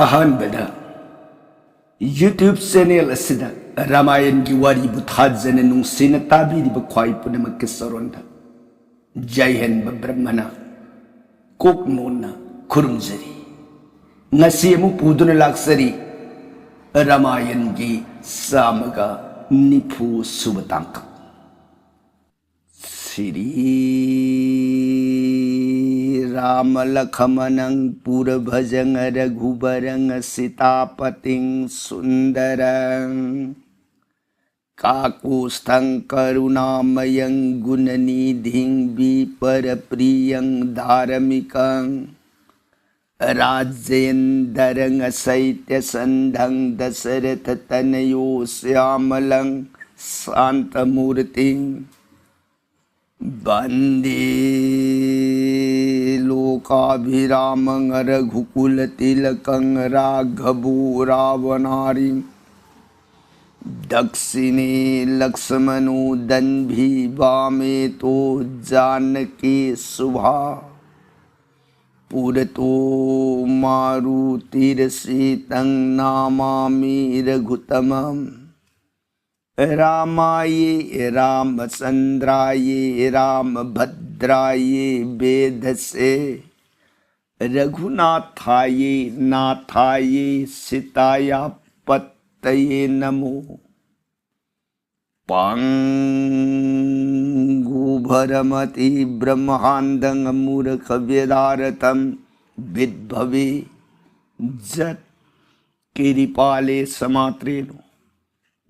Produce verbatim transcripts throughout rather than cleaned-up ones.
ꯑꯍꯥꯟꯕꯗ YouTube channel ꯑꯁꯤꯗ ꯔꯥꯃꯥꯌꯟꯒꯤ ꯋꯥꯔꯤꯕꯨ ꯊꯥꯖꯅ ꯅꯨꯡꯁꯤꯅ ꯇꯥꯕꯤꯔꯤꯕ ꯈ꯭ꯋꯥꯏ ꯄꯨꯝꯅꯃꯛꯀꯤ ꯆꯔꯣꯟꯗ ꯖꯩ ꯍꯤꯟꯗ ꯕ꯭ꯔꯍꯃꯅ ꯀꯣꯛ ꯅꯣꯟꯅ ꯈꯨꯔꯨꯝꯖꯔꯤ꯫ ꯉꯁꯤ ꯑꯃꯨꯛ ꯄꯨꯗꯨꯅ ꯂꯥꯛꯆꯔꯤ ꯔꯥꯃꯥꯌꯟꯒꯤ ꯆꯥꯝꯃꯒ ꯅꯤꯐꯨ ꯁꯨꯕ ꯇꯥꯡꯀꯛ꯫ ꯁ꯭ꯔꯤ ꯔꯥꯃ ꯂꯈꯃꯅꯪ ꯄꯨꯔ ꯚꯖꯪ ꯔꯘꯨꯕꯔꯪ ꯁꯤꯇꯥꯄꯇꯤꯡ ꯁꯨꯟꯗꯔꯪ ꯀꯥꯀꯨꯁꯊꯪ ꯀꯔꯨꯅꯥꯃꯌꯪ ꯒꯨꯅꯅꯤꯙꯤꯡ ꯕꯤꯄꯔ ꯄ꯭ꯔꯤꯌꯪ ꯙꯥꯔꯃꯤꯀꯪ ꯔꯥꯖꯦꯟꯗꯔꯪ ꯁꯩꯇ꯭ꯌ ꯁꯟꯙꯪ ꯗꯁꯔꯊ ꯇꯅꯌꯣ ꯁ꯭ꯌꯥꯃꯂꯪ ꯁꯥꯟꯇ ꯃꯨꯔꯇꯤꯡ ꯚꯟꯗꯦ ꯂꯣꯀꯥꯚꯤꯔꯥꯃꯪ ꯔꯘꯨꯀꯨꯂ ꯇꯤꯂꯀꯪ ꯔꯥꯘꯚꯣ ꯔꯥꯚꯅꯥꯔꯤꯡ ꯗꯛꯁꯤꯅꯦ ꯂꯛꯁꯃꯅꯣ ꯗꯟꯚꯤ ꯚꯥꯃꯦ ꯇꯣ ꯖꯥꯅꯀꯤ ꯁꯨꯚꯥ ꯄꯨꯔꯇꯣ ꯃꯥꯔꯨ ꯇꯤꯔꯁꯤꯇꯪ ꯅꯥꯃꯥꯃꯤ ꯔꯘꯨꯇꯃꯝ ꯔꯥꯃꯥꯌꯦ ꯔꯥꯃꯆꯟꯗ꯭ꯔꯥꯌꯦ ꯔꯥꯃꯚꯗ꯭ꯔꯥꯌꯦ ꯚꯦꯗꯁꯦ ꯔꯘꯨꯅꯥꯊꯥꯌꯦ ꯅꯥꯊꯥꯌꯦ ꯁꯤꯇꯥꯌꯥ ꯄꯠꯇꯌꯦ ꯅꯃꯣ ꯄꯪꯒꯨ ꯚꯔꯃꯇꯤ ꯕ꯭ꯔꯍ꯭ꯃꯥꯟꯗꯪ ꯃꯨꯔꯈ ꯚꯦꯗꯥꯔꯊꯝ ꯚꯤꯠꯚꯚꯦ ꯖꯠ ꯀꯤꯔꯤꯄꯥꯂꯦ ꯁ ꯃꯥꯇ꯭ꯔꯦꯅꯣ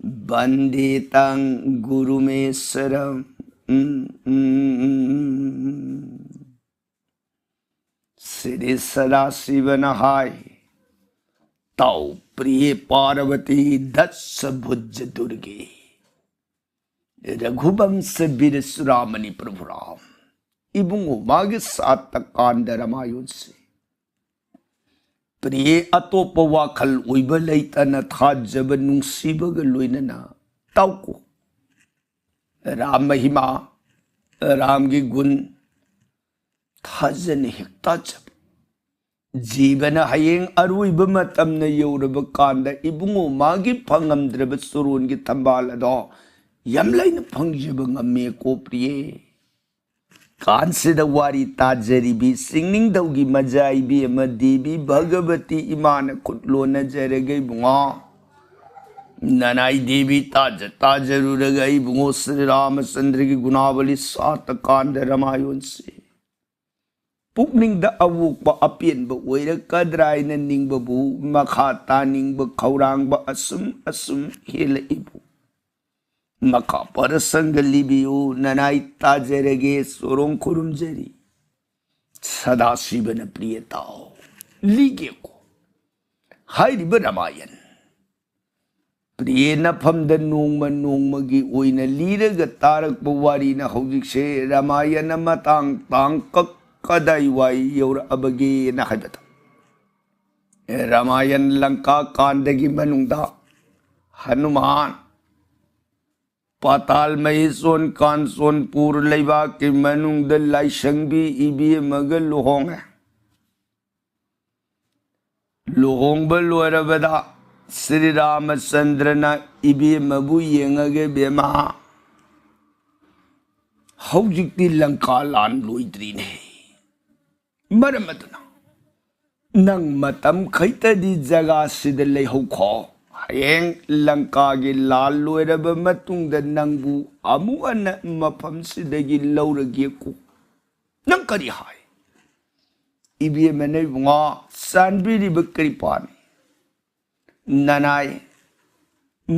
ꯚꯟꯗꯦ ꯇꯪ ꯒꯨꯔꯨꯃꯦꯁꯔꯝ꯫ ꯁ꯭ꯔꯤ ꯁꯗꯥꯁꯤꯕꯅ ꯍꯥꯏ, "ꯇꯥꯎ ꯄ꯭ꯔꯤꯌꯦ ꯄꯥꯔꯕꯇꯤ ꯗꯁ ꯚꯨꯖ ꯗꯨꯔꯒꯦ, ꯔꯘꯨꯕꯪꯁ ꯕꯤꯔ ꯆꯨꯔꯥꯃꯅꯤ ꯄ꯭ꯔꯚꯨ ꯔꯥꯝ, ꯏꯕꯨꯡꯉꯣ, ꯃꯥꯒꯤ ꯁꯥꯠꯇ ꯀꯥꯟꯗ ꯔꯃꯥꯌꯟꯁꯤ ꯄ꯭ꯔꯤꯌꯦ ꯑꯇꯣꯞꯄ ꯋꯥꯈꯜ ꯑꯣꯏꯕ ꯂꯩꯇꯅ ꯊꯥꯖꯕ ꯅꯨꯡꯁꯤꯕꯒ ꯂꯣꯏꯅꯅ ꯇꯥꯎꯀꯣ꯫ ꯔꯥꯝ ꯃꯍꯤꯃꯥ, ꯔꯥꯝꯒꯤ ꯒꯨꯟ ꯊꯥꯖꯅ ꯍꯦꯛ ꯇꯥꯖꯕ, ꯖꯤꯕꯅ ꯍꯌꯦꯡ ꯑꯔꯣꯏꯕ ꯃꯇꯝꯅ ꯌꯧꯔꯕ ꯀꯥꯟꯗ ꯏꯕꯨꯡꯉꯣ ꯃꯥꯒꯤ ꯐꯪꯉꯝꯗ꯭ꯔꯕ ꯆꯣꯔꯣꯟꯒꯤ ꯊꯝꯕꯥꯜ ꯑꯗꯣ ꯌꯥꯝ ꯂꯥꯏꯅ ꯐꯪꯖꯕ ꯉꯝꯃꯦꯀꯣ ꯄ꯭ꯔꯤꯌꯦ꯫ ꯀꯥꯟꯁꯤꯗ ꯋꯥꯔꯤ ꯇꯥꯖꯔꯤꯕꯤ ꯆꯤꯡꯅꯤꯡꯊꯧꯒꯤ ꯃꯖꯥ ꯏꯕꯦꯝꯃ ꯗꯦꯕꯤ ꯚꯒꯕꯇꯤ ꯏꯃꯥꯅ ꯈꯨꯠ ꯂꯣꯟꯅꯖꯔꯒ ꯏꯕꯨꯡꯉꯣ ꯅꯅꯥꯏ ꯗꯦꯕꯤ ꯇꯥꯖ ꯇꯥꯖꯔꯨꯔꯒ ꯏꯕꯨꯡꯉꯣ ꯁ꯭ꯔꯤ ꯔꯥꯃꯆꯟꯗ꯭ꯔꯒꯤ ꯒꯨꯅꯥꯕꯂꯤ ꯁꯥꯠꯇ ꯀꯥꯟꯗ ꯔꯃꯥꯌꯣꯟꯁꯤ ꯄꯨꯛꯅꯤꯡꯗ ꯑꯋꯣꯛꯄ ꯑꯄꯦꯟꯕ ꯑꯣꯏꯔꯛꯀꯗ꯭ꯔꯥ ꯍꯥꯏꯅ ꯅꯤꯡꯕꯕꯨ ꯃꯈꯥ ꯇꯥꯅꯤꯡꯕ ꯈꯧꯔꯥꯡꯕ ꯑꯁꯨꯝ ꯑꯁꯨꯝ ꯍꯦꯜꯂꯛꯏꯕꯨ꯫ ꯃꯈꯥ ꯄꯔꯁꯪꯒ ꯂꯤꯕꯤꯌꯨ ꯅꯅꯥꯏ ꯇꯥꯖꯔꯒꯦ ꯆꯣꯔꯣꯡ ꯈꯨꯔꯨꯝꯖꯔꯤ꯫ ꯁꯗꯥꯁꯤꯕꯅ ꯄ꯭ꯔꯤꯌ ꯇꯥꯎ ꯂꯤꯒꯦꯀꯣ꯫ ꯍꯥꯏꯔꯤꯕ ꯔꯃꯥꯌꯟ ꯄ꯭ꯔꯤꯌꯦ ꯅꯐꯝꯗ ꯅꯣꯡꯃ ꯅꯣꯡꯃꯒꯤ ꯑꯣꯏꯅ ꯂꯤꯔꯒ ꯇꯥꯔꯛꯄ ꯋꯥꯔꯤꯅ ꯍꯧꯖꯤꯛꯁꯦ ꯔꯃꯥꯌꯟ ꯃꯇꯥꯡ ꯇꯥꯡꯀꯛ ꯀꯗꯥꯏ ꯋꯥꯏ ꯌꯧꯔꯛꯑꯕꯒꯦꯅ ꯍꯥꯏꯕꯗ ꯔꯃꯥꯌꯟ ꯂꯪꯀꯥ ꯀꯥꯟꯗꯒꯤ ꯃꯅꯨꯡꯗ ꯍꯅꯨꯃꯥꯟ ꯄꯥꯇꯥꯜ ꯃꯍꯤꯁꯣꯟ ꯀꯥꯟꯆꯣꯟꯄꯨꯔ ꯂꯩꯕꯥꯛꯀꯤ ꯃꯅꯨꯡꯗ ꯂꯥꯏꯁꯪꯕꯤ ꯏꯕꯦꯝꯃꯒ ꯂꯨꯍꯣꯡꯉꯦ꯫ ꯂꯨꯍꯣꯡꯕ ꯂꯣꯏꯔꯕꯗ ꯁ꯭ꯔꯤ ꯔꯥꯃꯆꯟꯗ꯭ꯔꯅ ꯏꯕꯦꯝꯃꯕꯨ ꯌꯦꯡꯉꯒ ꯏꯕꯦꯝꯃ ꯍꯧꯖꯤꯛꯇꯤ ꯂꯪꯀꯥ ꯂꯥꯟ ꯂꯣꯏꯗ꯭ꯔꯤꯅꯦ꯫ ꯃꯔꯝ ꯑꯗꯨꯅ ꯅꯪ ꯃꯇꯝ ꯈꯩꯇꯗꯤ ꯖꯒꯥꯁꯤꯗ ꯂꯩꯍꯧꯈꯣ꯫ ꯍꯌꯦꯡ ꯂꯪꯀꯥꯒꯤ ꯂꯥꯜ ꯂꯣꯏꯔꯕ ꯃꯇꯨꯡꯗ ꯅꯪꯕꯨ ꯑꯃꯨꯛ ꯍꯟꯅ ꯃꯐꯝꯁꯤꯗꯒꯤ ꯂꯧꯔꯒꯦꯀꯣ꯫ ꯅꯪ ꯀꯔꯤ ꯍꯥꯏ? ꯏꯕꯦꯝꯃꯅ ꯏꯕꯨꯡꯉꯣ ꯆꯥꯟꯕꯤꯔꯤꯕ ꯀ꯭ꯔꯤꯄꯥꯅꯤ꯫ ꯅꯅꯥꯏ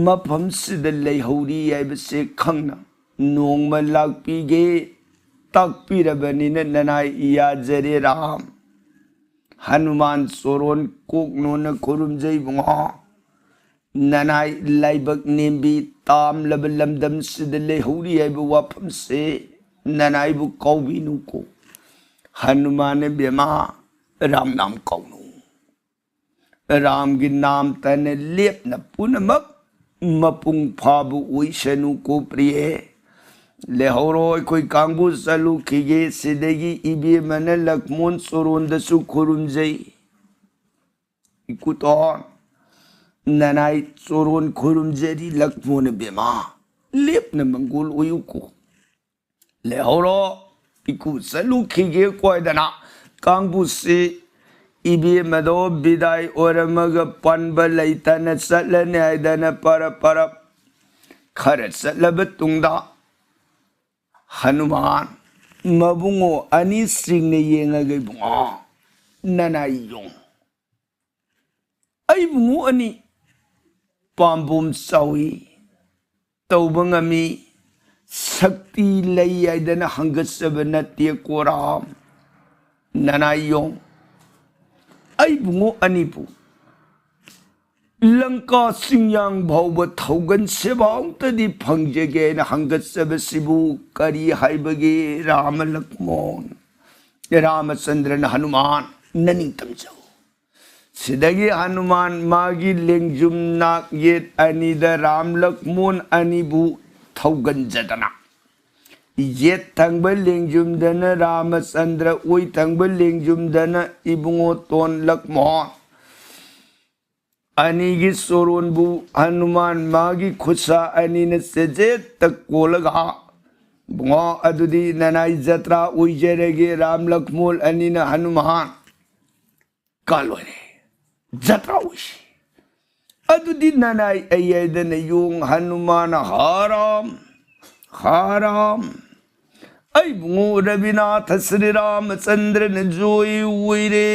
ꯃꯐꯝꯁꯤꯗ ꯂꯩꯍꯧꯔꯤ ꯍꯥꯏꯕꯁꯦ ꯈꯪꯅ ꯅꯣꯡꯃ ꯂꯥꯛꯄꯤꯒꯦ ꯇꯥꯛꯄꯤꯔꯕꯅꯤꯅ ꯅꯅꯥꯏ ꯌꯥꯖꯔꯦ ꯔꯥꯝ꯫ ꯍꯅꯨꯃꯥꯟ ꯆꯣꯔꯣꯟ ꯀꯣꯛꯅꯣꯅ ꯈꯨꯔꯨꯝꯖꯩ ꯏꯕꯨꯡꯉꯣ꯫ ꯅꯅꯥꯏ ꯂꯥꯏꯕꯛ ꯅꯦꯝꯕꯤ ꯇꯥꯝꯂꯕ ꯂꯝꯗꯝꯁꯤꯗ ꯂꯩꯍꯧꯔꯤ ꯍꯥꯏꯕ ꯋꯥꯐꯝꯁꯦ ꯅꯅꯥꯏꯕꯨ ꯀꯥꯎꯕꯤꯅꯨꯀꯣ꯫ ꯍꯅꯨꯃꯥꯟ ꯏꯕꯦꯝꯃ ꯔꯥꯝ ꯅꯥꯝ ꯀꯧꯅꯨ꯫ ꯔꯥꯝꯒꯤ ꯅꯥꯝꯇꯅ ꯂꯦꯞꯅ ꯄꯨꯝꯅꯃꯛ ꯃꯄꯨꯡ ꯐꯥꯕ ꯑꯣꯏꯁꯅꯨꯀꯣ ꯄ꯭ꯔꯤꯌꯦ꯫ ꯂꯩꯍꯧꯔꯣ ꯑꯩꯈꯣꯏ ꯀꯥꯡꯕꯨ ꯆꯠꯂꯨꯈꯤꯒꯦ꯫ ꯁꯤꯗꯒꯤ ꯏꯕꯦꯝꯃꯅ ꯂꯛꯃꯣꯟ ꯆꯣꯔꯣꯟꯗꯁꯨ ꯈꯨꯔꯨꯝꯖꯩ꯫ ꯏꯀꯨꯇꯣꯟ, ꯅꯅꯥꯏ ꯆꯣꯔꯣꯟ ꯈꯨꯔꯨꯝꯖꯔꯤ ꯂꯛꯃꯣꯟ ꯏꯕꯦꯝꯃ, ꯂꯦꯞꯅ ꯃꯪꯒꯣꯜ ꯑꯣꯏꯌꯨꯀꯣ꯫ ꯂꯩꯍꯧꯔꯣ, ꯏꯀꯨ ꯆꯠꯂꯨꯈꯤꯒꯦ ꯀꯣꯏꯗꯅ꯫ ꯀꯥꯡꯕꯨꯁꯤ ꯏꯕꯦꯝꯃꯗꯣ ꯕꯤꯗꯥꯏ ꯑꯣꯏꯔꯝꯃꯒ ꯄꯟꯕ ꯂꯩꯇꯅ ꯆꯠꯂꯅꯤ ꯍꯥꯏꯗꯅ ꯄꯔꯞ ꯄꯔꯞ ꯈꯔ ꯆꯠꯂꯕ ꯇꯨꯡꯗ, ꯍꯅꯨꯃꯥꯟ, ꯃꯕꯨꯡꯉꯣ ꯑꯅꯤꯁꯤꯡꯅ ꯌꯦꯡꯉꯒ, "ꯏꯕꯨꯡꯉꯣ, ꯅꯅꯥꯏ ꯌꯣꯡ, ꯑꯩ ꯏꯕꯨꯡꯉꯣ ꯑꯅꯤ ꯄꯥꯝꯕꯣꯝ ꯆꯥꯎꯏ, ꯇꯧꯕ ꯉꯝꯃꯤ, ꯁꯛꯇꯤ ꯂꯩ ꯍꯥꯏꯗꯅ ꯍꯪꯒꯠꯆꯕ ꯅꯠꯇꯦ ꯀꯣꯔꯥꯝ, ꯅꯅꯥꯏ ꯌꯣꯡ, ꯑꯩ ꯏꯕꯨꯡꯉꯣ ꯑꯅꯤꯕꯨ ꯂꯪꯀꯥ ꯆꯤꯡꯌꯥꯡ ꯐꯥꯎꯕ ꯊꯧꯒꯟ ꯁꯦꯕꯥꯎꯇꯗꯤ ꯐꯪꯖꯒꯦ ꯍꯥꯏꯅ ꯍꯪꯒꯠꯆꯕꯁꯤꯕꯨ ꯀꯔꯤ ꯍꯥꯏꯕꯒꯦ ꯔꯥꯃ ꯂꯛꯃꯣꯟ?" ꯔꯥꯃꯆꯟꯗ꯭ꯔꯅ ꯍꯅꯨꯃꯥꯟ, ꯅꯅꯤꯡꯇꯝꯖꯧ꯫ ꯁꯤꯗꯒꯤ ꯍꯅꯨꯃꯥꯟ ꯃꯥꯒꯤ ꯂꯦꯡꯖꯨꯝ ꯅꯥꯛ ꯌꯦꯠ ꯑꯅꯤꯗ ꯔꯥꯝ ꯂꯛꯃꯣꯟ ꯑꯅꯤꯕꯨ ꯊꯧꯒꯟꯖꯗꯅ, ꯌꯦꯠ ꯊꯪꯕ ꯂꯦꯡꯖꯨꯝꯗꯅ ꯔꯥꯃꯆꯟꯗ꯭ꯔ, ꯑꯣꯏ ꯊꯪꯕ ꯂꯦꯡꯖꯨꯝꯗꯅ ꯏꯕꯨꯡꯉꯣ ꯇꯣꯟ ꯂꯛꯃꯣꯟ꯫ ꯑꯅꯤꯒꯤ ꯆꯣꯔꯣꯟꯕꯨ ꯍꯅꯨꯃꯥꯟ ꯃꯥꯒꯤ ꯈꯨꯠꯁꯥ ꯑꯅꯤꯅ ꯆꯦꯖꯦꯠꯇ ꯀꯣꯜꯂꯒ, "ꯏꯕꯨꯡꯉꯣ, ꯑꯗꯨꯗꯤ ꯅꯅꯥꯏ ꯖꯇ꯭ꯔꯥ ꯑꯣꯏꯖꯔꯒꯦ ꯔꯥꯝ ꯂꯛꯃꯣꯟ ꯑꯅꯤꯅ ꯍꯅꯨꯃꯥꯟ꯫ ꯀꯥ ꯂꯣꯏꯔꯦ꯫ ꯖꯇ꯭ꯔꯥ ꯑꯣꯏꯁꯤ꯫ ꯑꯗꯨꯗꯤ ꯅꯅꯥꯏ ꯑꯩ ꯍꯥꯏꯗꯅ ꯌꯣꯡ ꯍꯅꯨꯃꯥꯟ ꯍꯥꯔꯥꯝ, ꯍꯥꯔꯥꯝ꯫ ꯑꯩ ꯏꯕꯨꯡꯉꯣ ꯔꯕꯤꯅꯥꯊ ꯁ꯭ꯔꯤ ꯔꯥꯃꯆꯟꯗ꯭ꯔꯅ ꯖꯣꯏ ꯑꯣꯏꯔꯦ"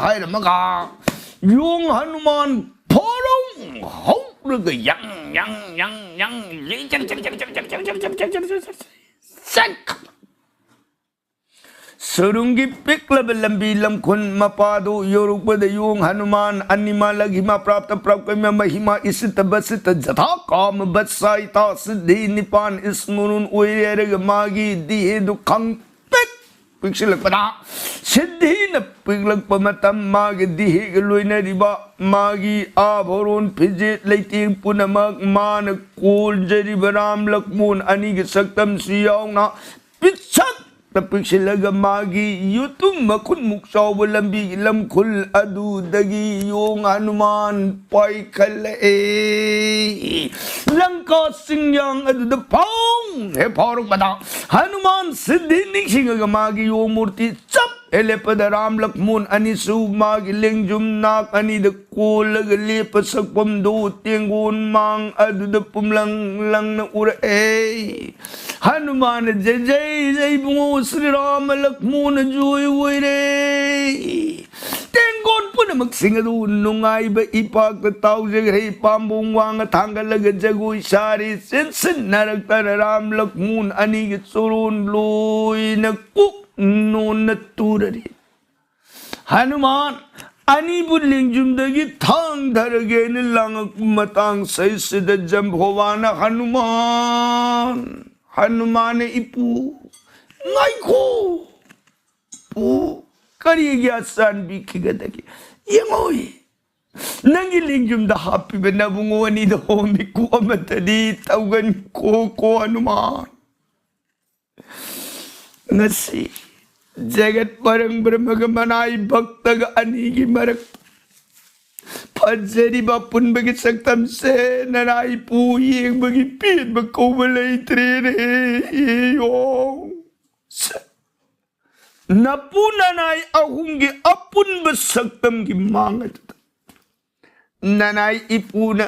ꯍꯥꯏꯔꯝꯃꯒ ꯌꯣꯡ ꯍꯅꯨꯃꯥꯟ ꯐꯣꯔꯣꯡ ꯍꯧꯔꯒ ꯌꯪ, ꯌꯪ, ꯌꯪ, ꯌꯪ, ꯆꯠꯈ꯭ꯔꯕ꯫ ꯁꯨꯔꯨꯡꯒꯤ ꯄꯤꯛꯂꯕ ꯂꯝꯕꯤ ꯂꯝꯈꯨꯟ ꯃꯄꯥꯗꯨ ꯌꯧꯔꯛꯄꯗ ꯌꯣꯡ ꯍꯅꯨꯃꯥꯟ ꯑꯅꯤꯃ ꯂꯒꯤꯃ ꯄ꯭ꯔꯥꯞꯇ ꯄ꯭ꯔꯥꯞꯀꯃ ꯃꯍꯤꯃ ꯏꯁꯤꯇ ꯕꯁꯤꯇ ꯖꯊꯥ ꯀꯥꯃ ꯕꯠꯁꯥꯏꯇꯥ ꯁꯤꯗꯤ ꯅꯤꯄꯥꯟ ꯏꯁꯃꯨꯔꯨꯟ ꯑꯣꯏꯔꯦ ꯍꯥꯏꯔꯒ ꯃꯥꯒꯤ ꯗꯤꯍꯦꯗꯨ ꯈꯪꯄꯤꯛ ꯄꯤꯛꯁꯤꯜꯂꯛꯄꯗ, ꯁꯤꯗꯤꯅ ꯄꯤꯛꯂꯛꯄ ꯃꯇꯝ ꯃꯥꯒꯤ ꯗꯤꯍꯦꯒ ꯂꯣꯏꯅꯔꯤꯕ ꯃꯥꯒꯤ ꯑꯥꯚꯔꯣꯟ ꯐꯤꯖꯦꯠ ꯂꯩꯇꯦꯡ ꯄꯨꯝꯅꯃꯛ ꯃꯥꯅ ꯀꯣꯟꯖꯔꯤꯕ ꯔꯥꯝ ꯂꯛꯃꯣꯟ ꯑꯅꯤꯒꯤ ꯁꯛꯇꯝꯁꯨ ꯌꯥꯎꯅ ꯄꯤꯛꯁꯛ ꯄꯤꯛꯁꯤꯜꯂꯒ ꯃꯥꯒꯤ ꯌꯨꯇꯨꯝ ꯃꯈꯨꯟꯃꯨꯛ ꯆꯥꯎꯕ ꯂꯝꯕꯤꯒꯤ ꯂꯝꯈꯨꯜ ꯑꯗꯨꯗꯒꯤ ꯌꯣꯡ ꯍꯅꯨꯃꯥꯟ ꯄꯥꯏꯈꯠꯂꯛꯑꯦ꯫ ꯂꯪꯀꯥ ꯆꯤꯡꯌꯥꯡ ꯑꯗꯨꯗ ꯐꯥꯎ ꯍꯦꯛ ꯐꯥꯎꯔꯛꯄꯗ ꯍꯅꯨꯃꯥꯟ ꯁꯤꯗꯤ ꯅꯤꯡꯁꯤꯡꯉꯒ ꯃꯥꯒꯤ ꯌꯣꯡ ꯃꯨꯔꯇꯤ ꯆꯞ ꯍꯦꯛ ꯂꯦꯞꯄꯗ ꯔꯥꯝ ꯂꯛꯃꯣꯟ ꯑꯅꯤꯁꯨ ꯃꯥꯒꯤ ꯂꯦꯡꯖꯨꯝ ꯅꯥꯛ ꯑꯅꯤꯗ ꯀꯣꯜꯂꯒ ꯂꯦꯞꯄ ꯁꯛꯐꯝꯗꯨ ꯇꯦꯡꯒꯣꯟ ꯃꯥꯡ ꯑꯗꯨꯗ ꯄꯨꯝꯂꯪ ꯂꯪꯅ ꯎꯔꯛꯑꯦ꯫ ꯍꯅꯨꯃꯥꯟꯅ ꯖꯩ ꯖꯩ ꯖꯩ ꯏꯕꯨꯡꯉꯣ ꯁ꯭ꯔꯤꯔꯥꯃ ꯂꯛꯃꯣꯟꯅ ꯖꯣꯏ ꯑꯣꯏꯔꯦ꯫ ꯇꯦꯡꯒꯣꯟ ꯄꯨꯝꯅꯃꯛꯁꯤꯡ ꯑꯗꯨ ꯅꯨꯡꯉꯥꯏꯕ ꯏꯄꯥꯛꯇ ꯇꯥꯎꯖꯈ꯭ꯔꯦ꯫ ꯄꯥꯝꯕꯣꯝ ꯋꯥꯡꯅ ꯊꯥꯡꯒꯠꯂꯒ ꯖꯒꯣꯏ ꯁꯥꯔꯤ꯫ ꯆꯦꯟꯁꯤꯟꯅꯔꯛꯇꯅ ꯔꯥꯝ ꯂꯛꯃꯣꯟ ꯑꯅꯤꯒꯤ ꯆꯣꯔꯣꯟ ꯂꯣꯏꯅ ꯀꯨꯛ ꯅꯣꯟꯅ ꯇꯨꯔꯔꯤ꯫ ꯍꯅꯨꯃꯥꯟ ꯑꯅꯤꯕꯨ ꯂꯦꯡꯖꯨꯝꯗꯒꯤ ꯊꯥꯡꯊꯔꯒꯦꯅ ꯂꯥꯡꯉꯛꯄ ꯃꯇꯥꯡ ꯁꯩꯁꯤꯗ ꯖꯝꯕꯣꯕꯥꯅ ꯍꯅꯨꯃꯥꯟ, ꯍꯅꯨꯃꯥꯟꯅ ꯏꯄꯨ, ꯉꯥꯏꯈꯣ, ꯄꯨ, ꯀꯔꯤꯒꯤ ꯑꯆꯥꯟꯕꯤꯈꯤꯒꯗꯒꯦ? ꯌꯦꯡꯉꯣꯏ, ꯅꯪꯒꯤ ꯂꯦꯡꯖꯨꯝꯗ ꯍꯥꯞꯄꯤꯕ ꯅꯕꯨꯡꯉꯣ ꯑꯅꯤꯗꯣ ꯃꯤꯀꯨꯞ ꯑꯃꯠꯇꯗꯤ ꯇꯧꯒꯟ ꯀꯣ ꯀꯣ ꯍꯅꯨꯃꯥꯟ꯫ ꯉꯁꯤ ꯖꯒꯠ ꯄꯔꯪ ꯕ꯭ꯔꯍ꯭ꯃꯒ ꯃꯅꯥꯏ ꯚꯛꯇꯒ ꯑꯅꯤꯒꯤ ꯃꯔꯛ ꯐꯖꯔꯤꯕ ꯑꯄꯨꯟꯕꯒꯤ ꯁꯛꯇꯝꯁꯦ ꯅꯅꯥꯏꯄꯨ ꯌꯦꯡꯕꯒꯤ ꯄꯦꯟꯕ ꯀꯧꯕ ꯂꯩꯇ꯭ꯔꯦꯅꯦ꯫ ꯌꯣꯡ꯫ ꯅꯄꯨ ꯅꯅꯥꯏ ꯑꯍꯨꯝꯒꯤ ꯑꯄꯨꯟꯕ ꯁꯛꯇꯝꯒꯤ ꯃꯥꯡ ꯑꯗꯨꯗ ꯅꯅꯥꯏ ꯏꯄꯨꯅ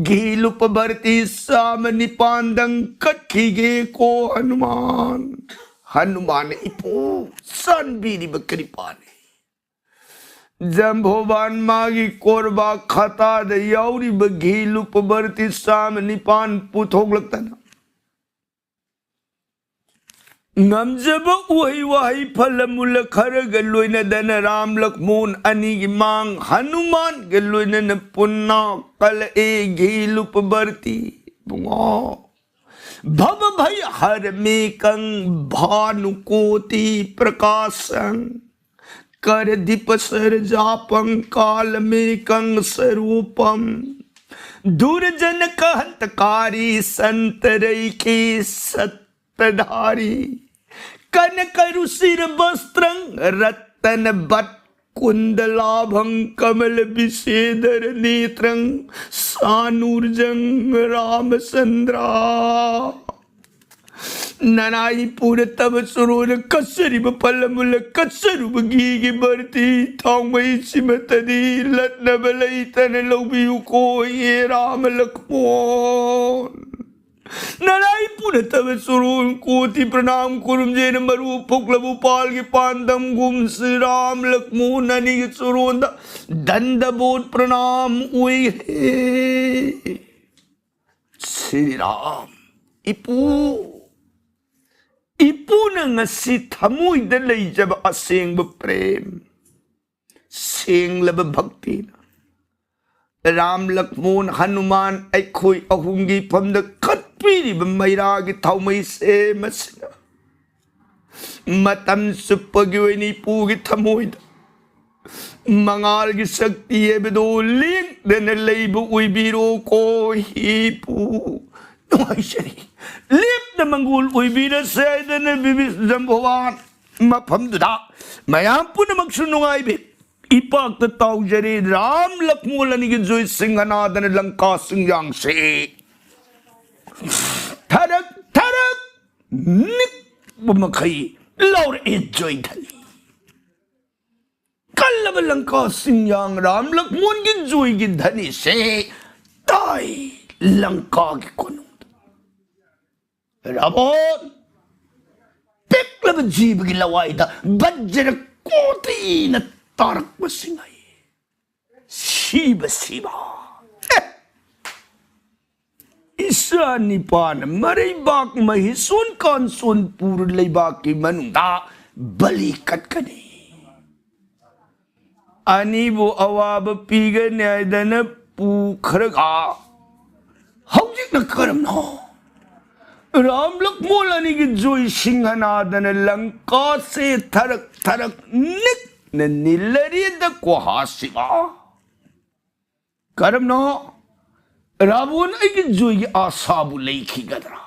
ꯘꯤ ꯂꯨꯄꯥ ꯕꯔꯇꯤ ꯆꯥꯝꯃ ꯅꯤꯄꯥꯟꯗꯪ ꯀꯠꯈꯤꯒꯦ ꯀꯣ ꯍꯅꯨꯃꯥꯟ꯫ ꯍꯅꯨꯃꯥꯟꯅ ꯏꯄꯨ ꯆꯥꯟꯕꯤꯔꯤꯕ ꯀ꯭ꯔꯤꯄꯥꯅꯤ꯫ ꯖꯝꯕꯣꯕꯥꯟ ꯃꯥꯒꯤ ꯀꯣꯔꯕꯥ ꯈꯇꯥꯗ ꯌꯥꯎꯔꯤꯕ ꯘꯤ ꯂꯨꯄꯥ ꯕꯔꯇꯤ ꯆꯥꯝꯃ ꯅꯤꯄꯥꯟ ꯄꯨꯊꯣꯛꯂꯛꯇꯅ ꯉꯝꯖꯕ ꯎꯍꯩ ꯋꯥꯍꯩ ꯐꯂ ꯃꯨꯜꯂ ꯈꯔꯒ ꯂꯣꯏꯅꯗꯅ ꯔꯥꯝ ꯂꯛꯃꯣꯟ ꯑꯅꯤꯒꯤ ꯃꯥꯡ ꯍꯅꯨꯃꯥꯟꯒ ꯂꯣꯏꯅꯅ ꯄꯨꯟꯅ ꯀꯜꯂꯛꯑꯦ ꯘꯤ ꯂꯨꯄꯥ ꯕꯔꯇꯤ꯫ ꯏꯕꯨꯡꯉꯣ, ꯚꯕ ꯚꯌ ꯍꯔꯃꯦꯀꯪ ꯚꯥꯅꯨꯀꯣꯇꯤ ꯄ꯭ꯔꯀꯥꯁꯪ ꯀꯔꯗꯤꯄ ꯁꯔꯖꯥꯄꯪ ꯀꯥꯂꯃꯦꯀꯪ ꯁꯔꯨꯄꯝ ꯗꯨꯔꯖꯅ ꯀꯍꯟꯇ ꯀꯥꯔꯤ ꯁꯟꯇꯔꯩꯀꯤ ꯁꯠꯇ ꯇꯗꯥꯔꯤ कनकरुचिरवस्त्रं रत्नवत्कुण्डलाभं कमलविषेदरनेत्रं सानूर्जं रामचन्द्रा। ꯅꯅꯥꯏ ꯄꯨꯅ ꯇꯕ ꯆꯣꯔꯣꯅ ꯀꯠꯆꯔꯤꯕ ꯐꯜ ꯑꯃꯨꯜꯂ ꯀꯠꯆꯔꯨꯕꯒꯤ ꯕꯔꯇꯤ ꯊꯥꯎꯃꯩꯁꯤꯃꯇꯗꯤ ꯂꯠꯅꯕ ꯂꯩꯇꯅ ꯂꯧꯕꯤꯌꯨꯀꯣ ꯍꯦ ꯔꯥꯃ ꯂꯛꯃꯣꯟ꯫ ꯅꯅꯥꯏ ꯄꯨꯅ ꯇꯕ ꯆꯣꯔꯣꯟ ꯀꯣꯇꯤ ꯄ꯭ꯔꯅꯥꯝ ꯈꯨꯔꯨꯝꯖꯩꯅ ꯃꯔꯨ ꯐꯨꯛꯂꯕ ꯎꯄꯥꯜꯒꯤ ꯄꯥꯟꯗꯝꯒꯨꯝ ꯁ꯭ꯔꯤ ꯔꯥꯝ ꯂꯛꯃꯣꯟ ꯑꯅꯤꯒꯤ ꯆꯣꯔꯣꯟꯗ ꯗꯟꯗꯕꯣꯠ ꯄ꯭ꯔꯅꯥꯝ ꯑꯣꯏꯍꯦ꯫ ꯁ꯭ꯔꯤ ꯔꯥꯝ, ꯏꯄꯨ, ꯏꯄꯨꯅ ꯉꯁꯤ ꯊꯃꯣꯏꯗ ꯂꯩꯖꯕ ꯑꯁꯦꯡꯕ ꯄ꯭ꯔꯦꯝ, ꯁꯦꯡꯂꯕ ꯚꯛꯇꯤꯅ ꯔꯥꯝ ꯂꯛꯃꯣꯟ ꯍꯅꯨꯃꯥꯟ ꯑꯩꯈꯣꯏ ꯑꯍꯨꯝꯒꯤ ꯐꯝꯗ ꯀꯠꯄꯤꯔꯤꯕ ꯃꯩꯔꯥꯒꯤ ꯊꯥꯎꯃꯩꯁꯦ ꯃꯁꯤꯅ ꯃꯇꯝ ꯆꯨꯞꯄꯒꯤ ꯑꯣꯏꯅ ꯏꯄꯨꯒꯤ ꯊꯃꯣꯏꯗ ꯃꯉꯥꯜꯒꯤ ꯁꯛꯇꯤ ꯍꯥꯏꯕꯗꯨ ꯂꯦꯡꯗꯅ ꯂꯩꯕ ꯑꯣꯏꯕꯤꯔꯣꯀꯣ꯫ ꯏꯄꯨ ꯅꯨꯡꯉꯥꯏꯖꯔꯤ, ꯂꯦꯞꯅ ꯃꯪꯒꯣꯜ ꯑꯣꯏꯕꯤꯔꯁꯦ ꯍꯥꯏꯗꯅ ꯕꯤꯕꯤꯁ ꯖꯝꯕꯣꯋꯥꯟ ꯃꯐꯝꯗꯨꯗ ꯃꯌꯥꯝ ꯄꯨꯝꯅꯃꯛꯁꯨ ꯅꯨꯡꯉꯥꯏꯕꯤ ꯏꯄꯥꯛꯇ ꯇꯥꯎꯖꯔꯤ꯫ ꯔꯥꯝ ꯂꯛꯃꯣꯟ ꯑꯅꯤꯒꯤ ꯖꯣꯏ ꯁꯤꯡꯍꯅꯥꯗꯅ ꯂꯪꯀꯥ ꯁꯤꯡꯌꯥꯡꯁꯦ ꯊꯔꯛ ꯊꯔꯛ ꯅꯤꯛꯄ ꯃꯈꯩ ꯂꯥꯎꯔꯛꯑꯦ ꯖꯣꯏ ꯙꯅꯤ꯫ ꯀꯜꯂꯕ ꯂꯪꯀꯥ ꯁꯤꯡꯌꯥꯡ ꯔꯥꯝ ꯂꯛꯃꯣꯟꯒꯤ ꯖꯣꯏꯒꯤ ꯙꯅꯤꯁꯦ ꯇꯥꯏ ꯂꯪꯀꯥꯒꯤ ꯀꯣꯅꯨꯡꯗ꯫ ꯔꯥꯕꯣꯟ! ꯄꯤꯛꯂꯕ ꯖꯤꯕꯒꯤ ꯂꯋꯥꯏꯗ ꯕꯖ꯭ꯔ ꯀꯣꯇꯤꯅ ꯇꯥꯔꯛꯄꯁꯤꯡ ꯑꯩ ꯁꯤꯕ ꯁꯤꯕ꯫ ꯑꯦ! ꯏꯆꯥ ꯅꯤꯄꯥꯅ ꯃꯔꯩꯕꯥꯛ ꯃꯍꯤꯁꯣꯟ ꯀꯥꯟꯆꯣꯟꯄꯨꯔ ꯂꯩꯕꯥꯛꯀꯤ ꯃꯅꯨꯡꯗ ꯕꯂꯤ ꯀꯠꯀꯅꯤ꯫ ꯑꯅꯤꯕꯨ ꯑꯋꯥꯕ ꯄꯤꯒꯅꯤ ꯍꯥꯏꯗꯅ ꯄꯨꯈ꯭ꯔꯒ ꯍꯧꯖꯤꯛꯅ ꯀꯔꯝꯅꯣ? ꯔꯥꯝ ꯂꯛꯃꯣꯟ ꯑꯅꯤꯒꯤ ꯖꯣꯏ ꯁꯤꯡꯍꯅꯥꯗꯅ ꯂꯪꯀꯥꯁꯦ ꯊꯔꯛ ꯊꯔꯛ ꯅꯤꯛꯅ ꯅꯤꯜꯂꯔꯤꯗ ꯀꯣꯍꯥꯁꯤꯕ꯫ ꯀꯔꯝꯅꯣ? ꯔꯥꯕꯣꯟ ꯑꯩꯒꯤ ꯖꯣꯏꯒꯤ ꯑꯥꯁꯥꯕꯨ ꯂꯩꯈꯤꯒꯗ꯭ꯔꯥ?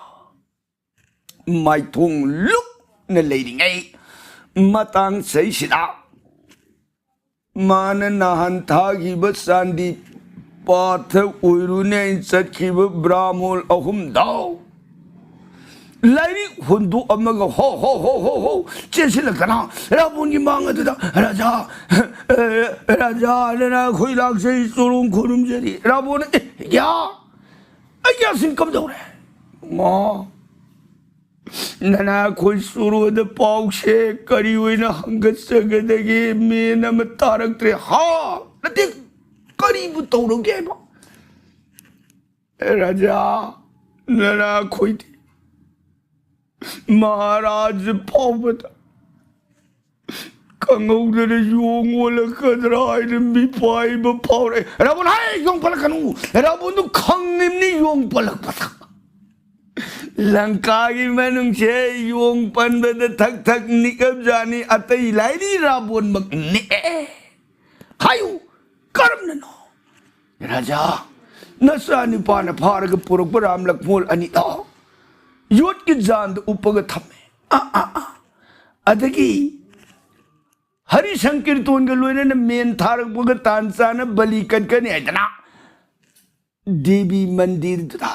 ꯃꯥꯏꯊꯣꯡ ꯂꯨꯛ ꯂꯩꯔꯤꯉꯩ ꯃꯇꯥꯡ ꯆꯍꯤꯁꯤꯗ ꯃꯥꯅ ꯅꯍꯥꯟ ꯊꯥꯈꯤꯕ ꯆꯥꯟꯗꯤ ꯄꯥꯊ ꯑꯣꯏꯔꯨꯅꯦ ꯑꯩꯅ ꯆꯠꯈꯤꯕ ꯕ꯭ꯔꯥꯃꯣꯜ ꯑꯍꯨꯝꯗꯣ ꯂꯥꯏꯔꯤꯛ ꯍꯨꯟꯗꯣꯛꯑꯝꯃꯒ ꯍꯣ ꯍꯣ ꯍꯣ ꯍꯣ ꯍꯣ ꯆꯦꯟꯁꯤꯜꯂꯛꯇꯅ ꯔꯥꯕꯣꯟꯒꯤ ꯃꯥꯡ ꯑꯗꯨꯗ, "ꯔꯥꯖꯥ, ꯑꯦ, ꯔꯥꯖꯥ, ꯅꯅꯥ ꯑꯩꯈꯣꯏ ꯂꯥꯛꯆꯩ, ꯆꯣꯔꯣꯡ ꯈꯨꯔꯨꯝꯖꯔꯤ"꯫ ꯔꯥꯕꯣꯟꯅ, "ꯑꯦ, ꯌꯥ, ꯑꯩ ꯌꯥꯁꯤꯟ ꯀꯝꯗꯧꯔꯦ?" ꯃꯥ ꯅꯅꯥ ꯑꯩꯈꯣꯏ ꯆꯨꯔꯨꯗ ꯄꯥꯎꯁꯦ ꯀꯔꯤ ꯑꯣꯏꯅ ꯍꯪꯒꯠꯆꯒꯗꯒꯦ? ꯃꯦꯟ ꯑꯃ ꯇꯥꯔꯛꯇ꯭ꯔꯦ꯫ ꯍꯥ? ꯅꯠꯇꯦ, ꯀꯔꯤꯕꯨ ꯇꯧꯔꯒꯦ ꯍꯥꯏꯕ? ꯔꯥꯖꯥ, ꯅꯅꯥ ꯑꯩꯈꯣꯏꯗꯤ ꯃꯍꯥꯔꯥꯖ ꯐꯥꯎꯕꯗ ꯈꯪꯍꯧꯗꯅ ꯌꯣꯡ ꯑꯣꯜꯂꯛꯀꯗ꯭ꯔꯥ ꯍꯥꯏꯅ ꯃꯤꯄꯥꯏꯕ ꯐꯥꯎꯔꯛꯑꯦ꯫ ꯔꯥꯕꯣꯟ, "ꯍꯥꯏ, ꯌꯣꯡ ꯄꯜꯂꯛꯀꯅꯨ!" ꯔꯥꯕꯣꯟꯗꯨ ꯈꯪꯉꯤꯕꯅꯤ ꯌꯣꯡ ꯄꯜꯂꯛꯄꯗ꯫ ꯂꯪꯀꯥꯒꯤ ꯃꯅꯨꯡꯁꯦ ꯌꯣꯡ ꯄꯟꯕꯗ ꯊꯛ ꯊꯛ ꯅꯤꯛꯑꯕꯖꯥꯠꯅꯤ꯫ ꯑꯇꯩ ꯂꯥꯏꯔꯤ ꯔꯥꯕꯣꯟꯃꯛ ꯅꯤꯛꯑꯦ꯫ ꯍꯥꯏꯌꯨ, ꯀꯔꯝꯅꯅꯣ? ꯔꯥꯖꯥ, ꯅꯆꯥ ꯅꯨꯄꯥꯅ ꯐꯥꯔꯒ ꯄꯨꯔꯛꯄ ꯔꯥꯝ ꯂꯛꯃꯣꯜ ꯑꯅꯤꯗꯣ ꯌꯣꯠꯀꯤ ꯖꯥꯟꯗ ꯎꯞꯄꯒ ꯊꯝꯃꯦ꯫ ꯑꯥ, ꯑꯥ, ꯑꯥ꯫ ꯑꯗꯒꯤ ꯍꯔꯤ ꯁꯪꯀꯤꯔꯇꯣꯟꯒ ꯂꯣꯏꯅꯅ ꯃꯦꯟ ꯊꯥꯔꯛꯄꯒ ꯇꯥꯟ ꯆꯥꯅ ꯕꯂꯤ ꯀꯠꯀꯅꯤ ꯍꯥꯏꯗꯅ ꯗꯦꯕꯤ ꯃꯟꯗꯤꯔꯗꯨꯗ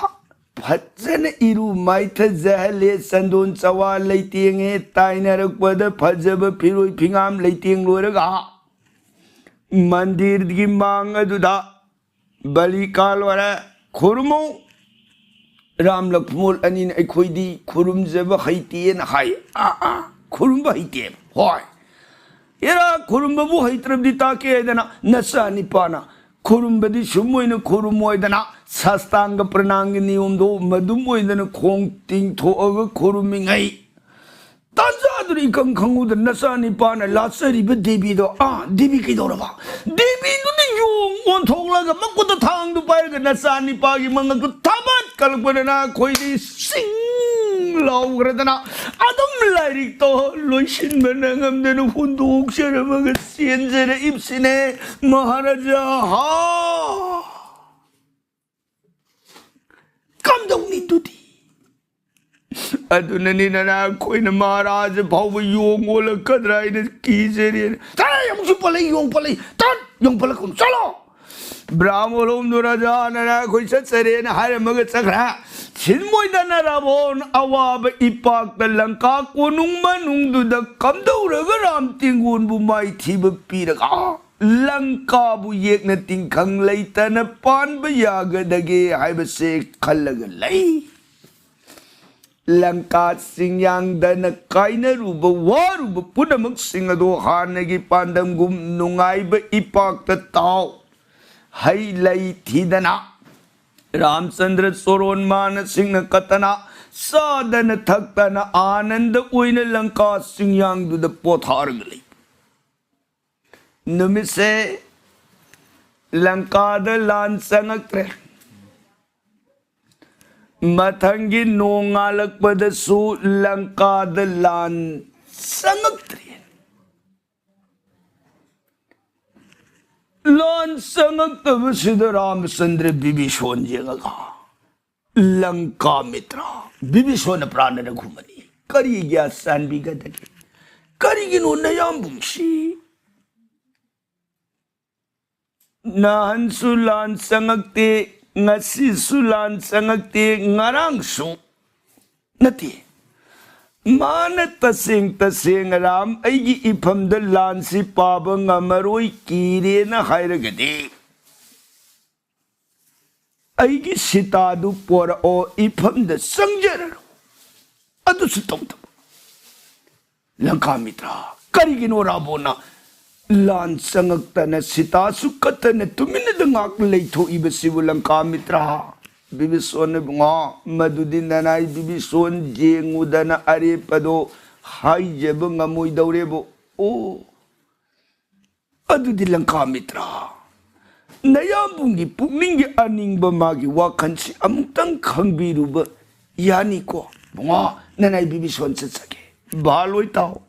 ꯐꯖꯅ ꯏꯔꯨ ꯃꯥꯏꯊꯖꯍꯜꯂꯦ꯫ ꯆꯟꯗꯣꯟ ꯆꯋꯥ ꯂꯩꯇꯦꯡꯉꯦ꯫ ꯇꯥꯏꯅꯔꯛꯄꯗ ꯐꯖꯕ ꯐꯤꯔꯣꯏ ꯐꯤꯉꯥꯝ ꯂꯩꯇꯦꯡ ꯂꯣꯏꯔꯒ ꯃꯟꯗꯤꯔꯒꯤ ꯃꯥꯡ ꯑꯗꯨꯗ ꯕꯂꯤ ꯀꯥ ꯂꯣꯏꯔꯦ꯫ ꯈꯨꯔꯨꯝꯃꯨ꯫ ꯔꯥꯝ ꯂꯛꯃꯣꯜ ꯑꯅꯤꯅ ꯑꯩꯈꯣꯏꯗꯤ ꯈꯨꯔꯨꯝꯖꯕ ꯍꯩꯇꯦꯅ ꯍꯥꯏ꯫ ꯑꯥ, ꯑꯥ, ꯈꯨꯔꯨꯝꯕ ꯍꯩꯇꯦ꯫ ꯍꯣꯏ꯫ ꯑꯦꯔꯥ, ꯈꯨꯔꯨꯝꯕꯕꯨ ꯍꯩꯇ꯭ꯔꯕꯗꯤ ꯇꯥꯛꯀꯦ ꯍꯥꯏꯗꯅ ꯅꯆꯥ ꯅꯤꯄꯥꯅ ꯈꯨꯔꯨꯝꯕꯗꯤ ꯁꯨꯝ ꯑꯣꯏꯅ ꯈꯨꯔꯨꯝꯃꯣꯏꯗꯅ ꯁꯥꯁꯇꯥꯡꯒ ꯄ꯭ꯔꯅꯥꯝꯒꯤ ꯅꯤꯌꯣꯝꯗꯣ ꯃꯗꯨꯝ ꯑꯣꯏꯗꯅ ꯈꯣꯡ ꯇꯤꯡꯊꯣꯛꯑꯒ ꯈꯨꯔꯨꯝꯃꯤꯉꯩ ꯇꯥꯟꯖꯥꯗꯨꯗ ꯏꯈꯪ ꯈꯪꯍꯧꯗꯅ ꯅꯆꯥ ꯅꯤꯄꯥꯅ ꯂꯥꯠꯆꯔꯤꯕ ꯗꯦꯕꯤꯗꯣ, ꯑꯥ, ꯗꯦꯕꯤ ꯀꯩꯗꯧꯔꯕ? ꯗꯦꯕꯤꯗꯨꯅ ꯌꯣꯡ ꯑꯣꯟꯊꯣꯛꯂꯒ ꯃꯈꯨꯠꯇ ꯊꯥꯡꯗꯨ ꯄꯥꯏꯔꯒ ꯅꯆꯥ ꯅꯤꯄꯥꯒꯤ ꯃꯉꯛꯇꯨ ꯊꯥꯕꯠ ꯀꯜꯂꯛꯄꯗꯅ ꯑꯩꯈꯣꯏꯗꯤ ꯁꯤꯡ ꯂꯥꯎꯈ꯭ꯔꯗꯅ ꯑꯗꯨꯝ ꯂꯥꯏꯔꯤꯛꯇꯣ ꯂꯣꯏꯁꯤꯟꯕ ꯅꯪꯉꯝꯗꯅ ꯍꯨꯟꯗꯣꯛꯆꯔꯝꯃꯒ ꯆꯦꯟꯖꯔꯛꯏꯕꯁꯤꯅꯦ ꯃꯍꯥꯔꯥꯖꯥ꯫ ꯍꯥ? ꯀꯝꯗꯧꯅꯤ ꯑꯗꯨꯗꯤ? ꯑꯗꯨꯅꯅꯤ ꯅꯅꯥ ꯑꯩꯈꯣꯏꯅ ꯃꯍꯥꯔꯥꯖ ꯐꯥꯎꯕ ꯌꯣꯡ ꯑꯣꯜꯂꯛꯀꯗ꯭ꯔꯥ ꯍꯥꯏꯅ ꯀꯤꯖꯔꯦꯅ꯫ ꯆꯠꯂꯣ, ꯑꯃꯨꯛꯁꯨ ꯄꯜꯂꯛꯏ, ꯌꯣꯡ ꯄꯜꯂꯛꯏ꯫ ꯇꯠ! ꯌꯣꯡ ꯄꯜꯂꯛꯀꯅꯨ, ꯆꯠꯂꯣ! ꯕ꯭ꯔꯥꯍꯃꯣꯂꯣꯝꯗꯣ ꯔꯥꯖꯥꯅ ꯑꯩꯈꯣꯏ ꯆꯠꯆꯔꯦꯅ ꯍꯥꯏꯔꯝꯃꯒ ꯆꯠꯈ꯭ꯔꯦ꯫ ꯁꯤꯟꯃꯣꯏꯗꯅ ꯔꯥꯕꯣꯟ ꯑꯋꯥꯕ ꯏꯄꯥꯛꯇ ꯂꯪꯀꯥ ꯀꯣꯅꯨꯡ ꯃꯅꯨꯡꯗꯨꯗ ꯀꯝꯗꯧꯔꯒ ꯔꯥꯝ ꯇꯦꯡꯒꯣꯟꯕꯨ ꯃꯥꯏꯊꯤꯕ ꯄꯤꯔꯒ ꯂꯪꯀꯥꯕꯨ ꯌꯦꯛꯅ ꯇꯤꯡꯈꯪ ꯂꯩꯇꯅ ꯄꯥꯟꯕ ꯌꯥꯒꯗꯒꯦ ꯍꯥꯏꯕꯁꯦ ꯈꯜꯂꯒ ꯂꯩ꯫ ꯂꯪꯀꯥ ꯆꯤꯡꯌꯥꯡꯗꯅ ꯀꯥꯏꯅꯔꯨꯕ ꯋꯥꯔꯨꯕ ꯄꯨꯝꯅꯃꯛꯁꯤꯡ ꯑꯗꯣ ꯍꯥꯟꯅꯒꯤ ꯄꯥꯟꯗꯝꯒꯨꯝ ꯅꯨꯡꯉꯥꯏꯕ ꯏꯄꯥꯛꯇ ꯇꯥꯎ꯫ ꯍꯩ ꯂꯩ ꯊꯤꯗꯅ ꯔꯥꯝꯆꯟꯗ꯭ꯔ ꯆꯣꯔꯣꯟ ꯃꯥꯅꯁꯤꯡꯅ ꯀꯠꯇꯅ ꯆꯥꯗꯅ ꯊꯛꯇꯅ ꯑꯥꯅꯟꯗ ꯑꯣꯏꯅ ꯂꯪꯀꯥ ꯆꯤꯡꯌꯥꯡꯗꯨꯗ ꯄꯣꯊꯥꯔꯒ ꯂꯩ꯫ ꯅꯨꯃꯤꯠꯁꯦ ꯂꯪꯀꯥꯗ ꯂꯥꯟ ꯆꯪꯉꯛꯇ꯭ꯔꯦ꯫ ꯃꯊꯪꯒꯤ ꯅꯣꯡꯉꯥꯜꯂꯛꯄꯗꯁꯨ ꯂꯪꯀꯥꯗ ꯂꯥꯟ ꯆꯪꯉꯛꯇ꯭ꯔꯦ꯫ ꯂꯥꯟ ꯆꯪꯉꯛꯇꯕꯁꯤꯗ ꯔꯥꯃꯆꯟꯗ꯭ꯔ ꯕꯤꯕꯤꯁꯣꯟ ꯌꯦꯡꯉꯒ, "ꯂꯪꯀꯥ ꯃꯤꯇ꯭ꯔ, ꯕꯤꯕꯤꯁꯣꯟꯅ ꯄ꯭ꯔꯥꯟꯅ ꯈꯨꯝꯃꯅꯤ꯫ ꯀꯔꯤꯒꯤ ꯆꯥꯟꯕꯤꯒꯗꯒꯦ? ꯀꯔꯤꯒꯤꯅꯣ ꯅꯌꯥꯝꯕꯨꯡꯁꯤ? ꯅꯍꯥꯟꯁꯨ ꯂꯥꯟ ꯆꯪꯉꯛꯇꯦ, ꯉꯁꯤꯁꯨ ꯂꯥꯟ ꯆꯪꯉꯛꯇꯦ, ꯉꯔꯥꯡꯁꯨ ꯅꯠꯇꯦ꯫ ꯃꯥꯅ ꯇꯁꯦꯡ ꯇꯁꯦꯡꯅ ꯔꯥꯝ ꯑꯩꯒꯤ ꯏꯐꯝꯗ ꯂꯥꯟꯁꯤ ꯄꯥꯕ ꯉꯝꯃꯔꯣꯏ, ꯀꯤꯔꯦꯅ ꯍꯥꯏꯔꯒꯗꯤ ꯑꯩꯒꯤ ꯁꯤꯇꯥꯗꯨ ꯄꯣꯔꯛꯑꯣ, ꯏꯐꯝꯗ ꯆꯪꯖꯔꯔꯣ꯫" ꯑꯗꯨꯁꯨ ꯇꯧꯗꯕ꯫ ꯂꯪꯀꯥ ꯃꯤꯇ꯭ꯔ, ꯀꯔꯤꯒꯤꯅꯣ ꯔꯥꯕꯣꯅ ꯂꯥꯟ ꯆꯪꯉꯛꯇꯅ ꯁꯤꯇꯥꯁꯨ ꯀꯠꯇꯅ ꯇꯨꯃꯤꯟꯅꯗ ꯉꯥꯛ ꯂꯩꯊꯣꯛꯏꯕꯁꯤꯕꯨ? ꯂꯪꯀꯥ ꯃꯤꯇ꯭ꯔ, ꯕꯤꯕꯤꯁꯣꯟ ꯏꯕꯨꯡꯉꯣ, ꯃꯗꯨꯗꯤ ꯅꯅꯥꯏ ꯕꯤꯕꯤꯁꯣꯟ ꯌꯦꯡꯉꯨꯗꯅ ꯑꯔꯦꯞꯄꯗꯣ ꯍꯥꯏꯖꯕ ꯉꯝꯃꯣꯏꯗꯧꯔꯦꯕꯨ꯫ ꯑꯣ, ꯑꯗꯨꯗꯤ ꯂꯪꯀꯥ ꯃꯤꯇ꯭ꯔ, ꯅꯌꯥꯝꯕꯨꯡꯒꯤ ꯄꯨꯛꯅꯤꯡꯒꯤ ꯑꯅꯤꯡꯕ, ꯃꯥꯒꯤ ꯋꯥꯈꯜꯁꯤ ꯑꯃꯨꯛꯇꯪ ꯈꯪꯕꯤꯔꯨꯕ ꯌꯥꯅꯤꯀꯣ? ꯏꯕꯨꯡꯉꯣ, ꯅꯅꯥꯏ ꯕꯤꯕꯤꯁꯣꯟ ꯆꯠꯆꯒꯦ꯫ ꯚꯥꯂꯣꯏ ꯇꯥꯎ꯫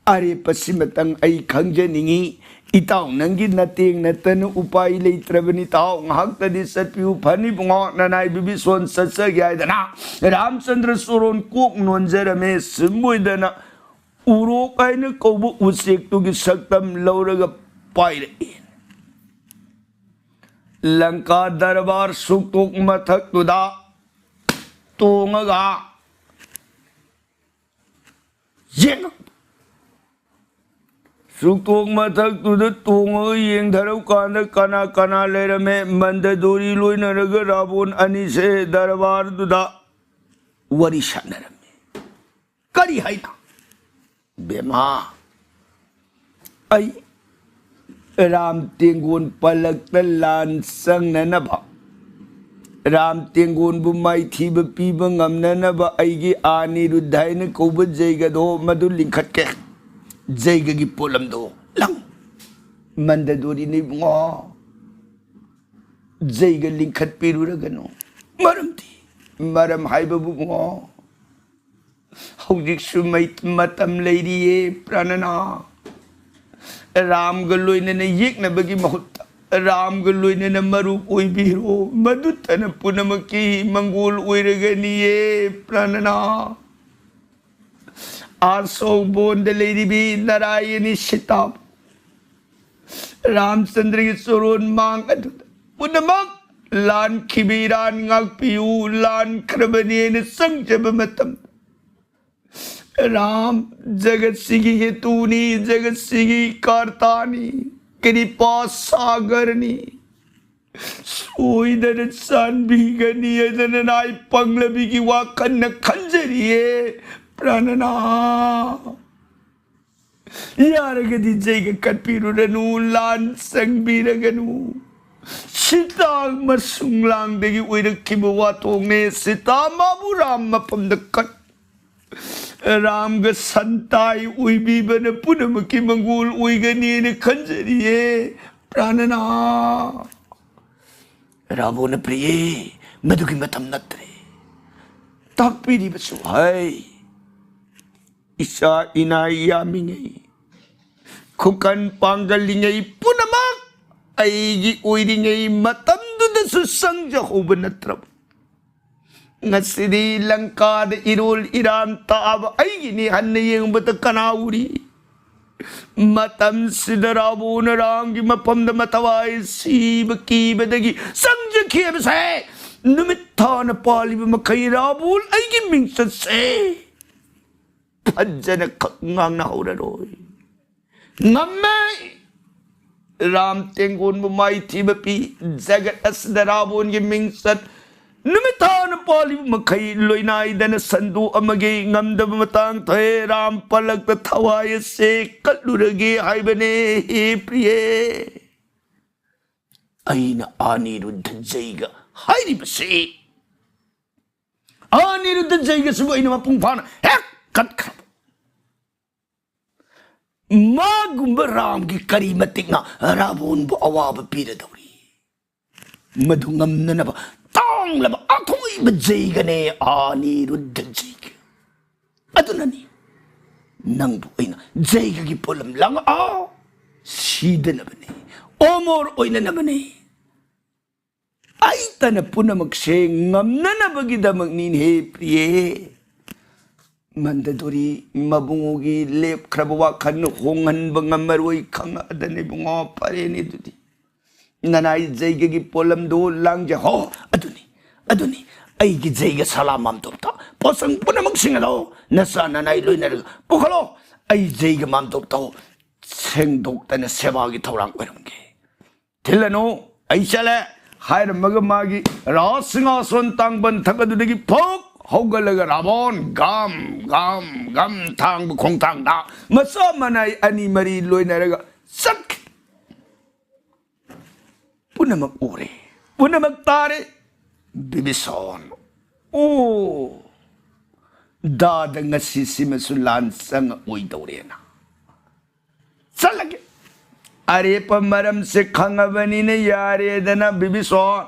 ꯑꯔꯦꯞꯄꯁꯤꯃꯇꯪ ꯑꯩ ꯈꯪꯖꯅꯤꯡꯉꯤ꯫ "ꯏꯇꯥꯎ, ꯅꯪꯒꯤ ꯅꯇꯦꯡ ꯅꯠꯇꯅ ꯎꯄꯥꯏ ꯂꯩꯇ꯭ꯔꯕꯅꯤ꯫ ꯏꯇꯥꯎ, ꯉꯥꯏꯍꯥꯛꯇꯗꯤ ꯆꯠꯄꯤꯌꯨ, ꯐꯅꯤ ꯏꯕꯨꯡꯉꯣ, ꯅꯅꯥꯏ ꯕꯤꯕꯤꯁꯣꯟ ꯆꯠꯆꯒꯦ" ꯍꯥꯏꯗꯅ ꯔꯥꯝꯆꯟꯗ꯭ꯔ ꯆꯣꯔꯣꯟ ꯀꯣꯛ ꯅꯣꯟꯖꯔꯝꯃꯦ꯫ ꯁꯨꯝ ꯑꯣꯏꯗꯅ ꯎꯔꯣꯛ ꯍꯥꯏꯅ ꯀꯧꯕ ꯎꯆꯦꯛꯇꯨꯒꯤ ꯁꯛꯇꯝ ꯂꯧꯔꯒ ꯄꯥꯏꯔꯛꯏ꯫ ꯂꯪꯀꯥ ꯗꯔꯕꯥꯔ ꯁꯨꯛꯇꯣꯛ ꯃꯊꯛꯇꯨꯗ ꯇꯣꯡꯉꯒ ꯌꯦꯡꯉꯛ ꯁꯨꯛꯇꯣꯛ ꯃꯊꯛꯇꯨꯗ ꯇꯣꯡꯉꯒ ꯌꯦꯡꯊꯔꯛ ꯀꯥꯟꯗ ꯀꯅꯥ ꯀꯅꯥ ꯂꯩꯔꯝꯃꯦ? ꯃꯟꯗꯗꯣꯔꯤ ꯂꯣꯏꯅꯔꯒ ꯔꯥꯕꯣꯟ ꯑꯅꯤꯁꯦ ꯗꯔꯕꯥꯔꯗꯨꯗ ꯋꯥꯔꯤ ꯁꯥꯟꯅꯔꯝꯃꯤ꯫ ꯀꯔꯤ ꯍꯥꯏꯅ? "ꯕꯦꯃꯥ, ꯑꯩ ꯔꯥꯝ ꯇꯦꯡꯒꯣꯟ ꯄꯂꯛꯇ ꯂꯥꯟ ꯆꯪꯅꯅꯕ, ꯔꯥꯝ ꯇꯦꯡꯒꯣꯟꯕꯨ ꯃꯥꯏꯊꯤꯕ ꯄꯤꯕ ꯉꯝꯅꯅꯕ ꯑꯩꯒꯤ ꯑꯅꯤꯔꯨꯗ ꯍꯥꯏꯅ ꯀꯧꯕ ꯖꯩꯒꯗꯣ ꯃꯗꯨ ꯂꯤꯡꯈꯠꯀꯦ꯫ ꯖꯩꯒꯒꯤ ꯄꯣꯠꯂꯝꯗꯣ ꯂꯪ"꯫ ꯃꯟꯗꯗꯣꯔꯤꯅ, "ꯏꯕꯨꯡꯉꯣ, ꯖꯩꯒ ꯂꯤꯡꯈꯠꯄꯤꯔꯨꯔꯒꯅꯨ꯫ ꯃꯔꯝꯗꯤ, ꯃꯔꯝ ꯍꯥꯏꯕꯕꯨ ꯏꯕꯨꯡꯉꯣ, ꯍꯧꯖꯤꯛꯁꯨ ꯃꯩ-, ꯃꯇꯝ ꯂꯩꯔꯤꯌꯦ ꯄ꯭ꯔꯥꯅꯅꯥ꯫ ꯔꯥꯝꯒ ꯂꯣꯏꯅꯅ ꯌꯦꯛꯅꯕꯒꯤ ꯃꯍꯨꯠꯇ ꯔꯥꯝꯒ ꯂꯣꯏꯅꯅ ꯃꯔꯨꯞ ꯑꯣꯏꯕꯤꯔꯣ꯫ ꯃꯗꯨꯇꯅ ꯄꯨꯝꯅꯃꯛꯀꯤ ꯃꯪꯒꯣꯜ ꯑꯣꯏꯔꯒꯅꯤꯌꯦ ꯄ꯭ꯔꯥꯅꯅꯥ"꯫ ꯑꯥ ꯁꯣꯛꯕꯣꯟꯗ ꯂꯩꯔꯤꯕꯤ ꯅꯥꯔꯥꯌꯅꯤ ꯁꯤꯇꯥꯕꯨ, ꯔꯥꯝꯆꯟꯗ꯭ꯔꯒꯤ ꯆꯣꯔꯣꯟ ꯃꯥꯡ ꯑꯗꯨꯗ ꯄꯨꯝꯅꯃꯛ ꯂꯥꯟꯈꯤꯕ ꯏꯔꯥꯟ ꯉꯥꯛꯄꯤꯌꯨ, ꯂꯥꯟꯈ꯭ꯔꯕꯅꯦꯅ ꯆꯪꯖꯕ ꯃꯇꯝꯗ, "ꯔꯥꯝ ꯖꯒꯠꯁꯤꯒꯤ ꯍꯦꯇꯨꯅꯤ, ꯖꯒꯠꯁꯤꯒꯤ ꯀꯥꯔꯇꯥꯅꯤ, ꯀ꯭ꯔꯤꯄꯥ ꯁꯥꯒꯔꯅꯤ, ꯁꯣꯏꯗꯅ ꯆꯥꯟꯕꯤꯒꯅꯤ" ꯍꯥꯏꯗꯅ ꯅꯥꯏ ꯄꯪꯂꯕꯤꯒꯤ ꯋꯥꯈꯜꯅ ꯈꯟꯖꯔꯤꯌꯦ ꯄ꯭ꯔꯥꯅꯅꯥ꯫ ꯌꯥꯔꯒꯗꯤ ꯖꯩꯒ ꯀꯠꯄꯤꯔꯨꯔꯅꯨ, ꯂꯥꯟ ꯆꯪꯕꯤꯔꯒꯅꯨ꯫ ꯁꯤꯇꯥ ꯃꯁꯨꯡ ꯂꯥꯡꯗꯒꯤ ꯑꯣꯏꯔꯛꯈꯤꯕ ꯋꯥꯊꯣꯛꯅꯦ꯫ ꯁꯤꯇꯥ ꯃꯥꯕꯨ ꯔꯥꯝ ꯃꯐꯝꯗ ꯀꯠ-, ꯔꯥꯝꯒ ꯁꯟꯇꯥꯏ ꯑꯣꯏꯕꯤꯕꯅ ꯄꯨꯝꯅꯃꯛꯀꯤ ꯃꯪꯒꯣꯜ ꯑꯣꯏꯒꯅꯤꯅ ꯈꯟꯖꯔꯤꯌꯦ ꯄ꯭ꯔꯥꯅꯅꯥ꯫ ꯔꯥꯕꯣꯅ, "ꯄ꯭ꯔꯤꯌꯦ, ꯃꯗꯨꯒꯤ ꯃꯇꯝ ꯅꯠꯇ꯭ꯔꯦ꯫ ꯇꯥꯛꯄꯤꯔꯤꯕꯁꯨ ꯍꯩ꯫ ꯏꯆꯥ ꯏꯅꯥꯏ ꯌꯥꯝꯃꯤꯉꯩ, ꯈꯨꯀꯟ ꯄꯥꯡꯒꯜꯂꯤꯉꯩ ꯄꯨꯝꯅꯃꯛ ꯑꯩꯒꯤ ꯑꯣꯏꯔꯤꯉꯩ ꯃꯇꯝꯗꯨꯗꯁꯨ ꯆꯪꯖꯍꯧꯕ ꯅꯠꯇ꯭ꯔꯕ? ꯉꯁꯤꯗꯤ ꯂꯪꯀꯥꯗ ꯏꯔꯣꯜ ꯏꯔꯥꯟ ꯇꯥꯕ ꯑꯩꯒꯤꯅꯤ ꯍꯟꯅ ꯌꯦꯡꯕꯗ ꯀꯅꯥ ꯎꯔꯤ? ꯃꯇꯝꯁꯤꯗ ꯔꯥꯕꯣꯅ ꯔꯥꯝꯒꯤ ꯃꯐꯝꯗ ꯃꯊꯋꯥꯏ ꯁꯤꯕ ꯀꯤꯕꯗꯒꯤ ꯆꯪꯖꯈꯤꯕꯁꯦ, ꯅꯨꯃꯤꯠ ꯊꯥꯅ ꯄꯥꯜꯂꯤꯕ ꯃꯈꯩ ꯔꯥꯕꯣꯟ ꯑꯩꯒꯤ ꯃꯤꯡꯆꯠꯁꯦ ꯐꯖꯅ ꯈꯛ ꯉꯥꯡꯅꯍꯧꯔꯔꯣꯏ꯫ ꯉꯝꯃꯦ꯫ ꯔꯥꯝ ꯇꯦꯡꯒꯣꯟꯕꯨ ꯃꯥꯏꯊꯤꯕ ꯄꯤ꯫ ꯖꯒꯠ ꯑꯁꯤꯗ ꯔꯥꯕꯣꯟꯒꯤ ꯃꯤꯡꯆꯠ ꯅꯨꯃꯤꯠ ꯊꯥꯅ ꯄꯥꯜꯂꯤꯕ ꯃꯈꯩ ꯂꯣꯏꯅꯥꯏꯗꯅ ꯁꯟꯗꯣꯛ ꯑꯃꯒꯤ ꯉꯝꯗꯕ ꯃꯇꯥꯡ ꯊꯣꯛꯑꯦ꯫ ꯔꯥꯝ ꯄꯂꯛꯇ ꯊꯋꯥꯏ ꯑꯁꯦ ꯀꯠꯂꯨꯔꯒꯦ ꯍꯥꯏꯕꯅꯦ꯫ ꯍꯦ ꯄ꯭ꯔꯤꯌꯦ, ꯑꯩꯅ ꯑꯅꯤꯔꯨꯗ꯭ꯙ ꯖꯩꯒ ꯍꯥꯏꯔꯤꯕꯁꯤ, ꯑꯅꯤꯔꯨꯗ꯭ꯙ ꯖꯩꯒꯁꯤꯕꯨ ꯑꯩꯅ ꯃꯄꯨꯡ ꯐꯥꯅ ꯍꯦꯛ ꯀꯠꯈ꯭ꯔꯕ, ꯃꯥꯒꯨꯝꯕ ꯔꯥꯝꯒꯤ ꯀꯔꯤ ꯃꯇꯤꯛꯅ ꯔꯥꯕꯣꯟꯕꯨ ꯑꯋꯥꯕ ꯄꯤꯔꯗꯧꯔꯤ? ꯃꯗꯨ ꯉꯝꯅꯅꯕ ꯇꯥꯡꯂꯕ ꯑꯊꯣꯏꯕ ꯖꯩꯒꯅꯦ, ꯑꯅꯤꯔꯨꯗ꯭ꯙ ꯖꯩꯒ꯫ ꯑꯗꯨꯅꯅꯤ ꯅꯪꯕꯨ ꯑꯩꯅ ꯖꯩꯒꯒꯤ ꯄꯣꯠꯂꯝ ꯂꯥꯡꯉꯛꯑꯣ, ꯁꯤꯗꯅꯕꯅꯤ, ꯑꯃꯣꯔ ꯑꯣꯏꯅꯅꯕꯅꯤ꯫ ꯑꯩꯇꯅ ꯄꯨꯝꯅꯃꯛꯁꯦ ꯉꯝꯅꯅꯕꯒꯤꯗꯃꯛꯅꯤꯅꯦ, ꯄ꯭ꯔꯤꯌꯦ꯫ ꯃꯟꯗꯗꯣꯔꯤ, ꯃꯕꯨꯡꯉꯣꯒꯤ ꯂꯦꯞꯈ꯭ꯔꯕ ꯋꯥꯈꯜ ꯍꯣꯡꯍꯟꯕ ꯉꯝꯃꯔꯣꯏ ꯈꯪꯉꯛꯑꯗꯅ ꯏꯕꯨꯡꯉꯣ, ꯐꯔꯦꯅꯦ ꯑꯗꯨꯗꯤ꯫ ꯅꯅꯥꯏ ꯖꯩꯒꯒꯤ ꯄꯣꯠꯂꯝꯗꯣ ꯂꯥꯡꯖꯍꯣ꯫ ꯑꯗꯨꯅꯤ, ꯑꯗꯨꯅꯤ, ꯑꯩꯒꯤ ꯖꯩꯒ ꯁꯂꯥ ꯃꯥꯝꯇꯣꯞꯇ ꯄꯣꯠꯁꯪ ꯄꯨꯝꯅꯃꯛꯁꯤꯡ ꯑꯗꯣ ꯅꯆꯥ ꯅꯅꯥꯏ ꯂꯣꯏꯅꯔꯒ ꯄꯨꯈꯠꯂꯣ꯫ ꯑꯩ ꯖꯩꯒ ꯃꯥꯝꯇꯣꯞꯇ ꯁꯦꯡꯗꯣꯛꯇꯅ ꯁꯦꯕꯥꯒꯤ ꯊꯧꯔꯥꯡ ꯑꯣꯏꯔꯝꯒꯦ꯫ ꯊꯤꯜꯂꯅꯨ, ꯑꯩ ꯆꯠꯂꯦ ꯍꯥꯏꯔꯝꯃꯒ ꯃꯥꯒꯤ ꯔꯥꯖ ꯁꯤꯡꯍꯥꯁꯣꯟ ꯇꯥꯡꯕꯟ ꯊꯛ ꯑꯗꯨꯗꯒꯤ ꯐꯨꯛ ꯍꯧꯒꯠꯂꯒ ꯔꯥꯕꯣꯟ ꯒꯝ ꯒꯝ ꯒꯝ ꯊꯥꯡꯕ ꯈꯣꯡꯊꯥꯡꯗ ꯃꯆꯥ ꯃꯅꯥꯏ ꯑꯅꯤ ꯃꯔꯤ ꯂꯣꯏꯅꯔꯒ ꯆꯠꯈꯤ꯫ ꯄꯨꯝꯅꯃꯛ ꯎꯔꯦ, ꯄꯨꯝꯅꯃꯛ ꯇꯥꯔꯦ꯫ ꯕꯤꯕꯤꯁꯣꯟ, ꯑꯣ, ꯗꯥꯗ ꯉꯁꯤꯁꯤꯃꯁꯨ ꯂꯥꯟ ꯆꯪꯉꯛꯑꯣꯏꯗꯧꯔꯦꯅ ꯆꯠꯂꯒꯦ꯫ ꯑꯔꯦꯞꯄ ꯃꯔꯝꯁꯦ ꯈꯪꯉꯕꯅꯤꯅ ꯌꯥꯔꯦꯗꯅ ꯕꯤꯕꯤꯁꯣꯟ꯫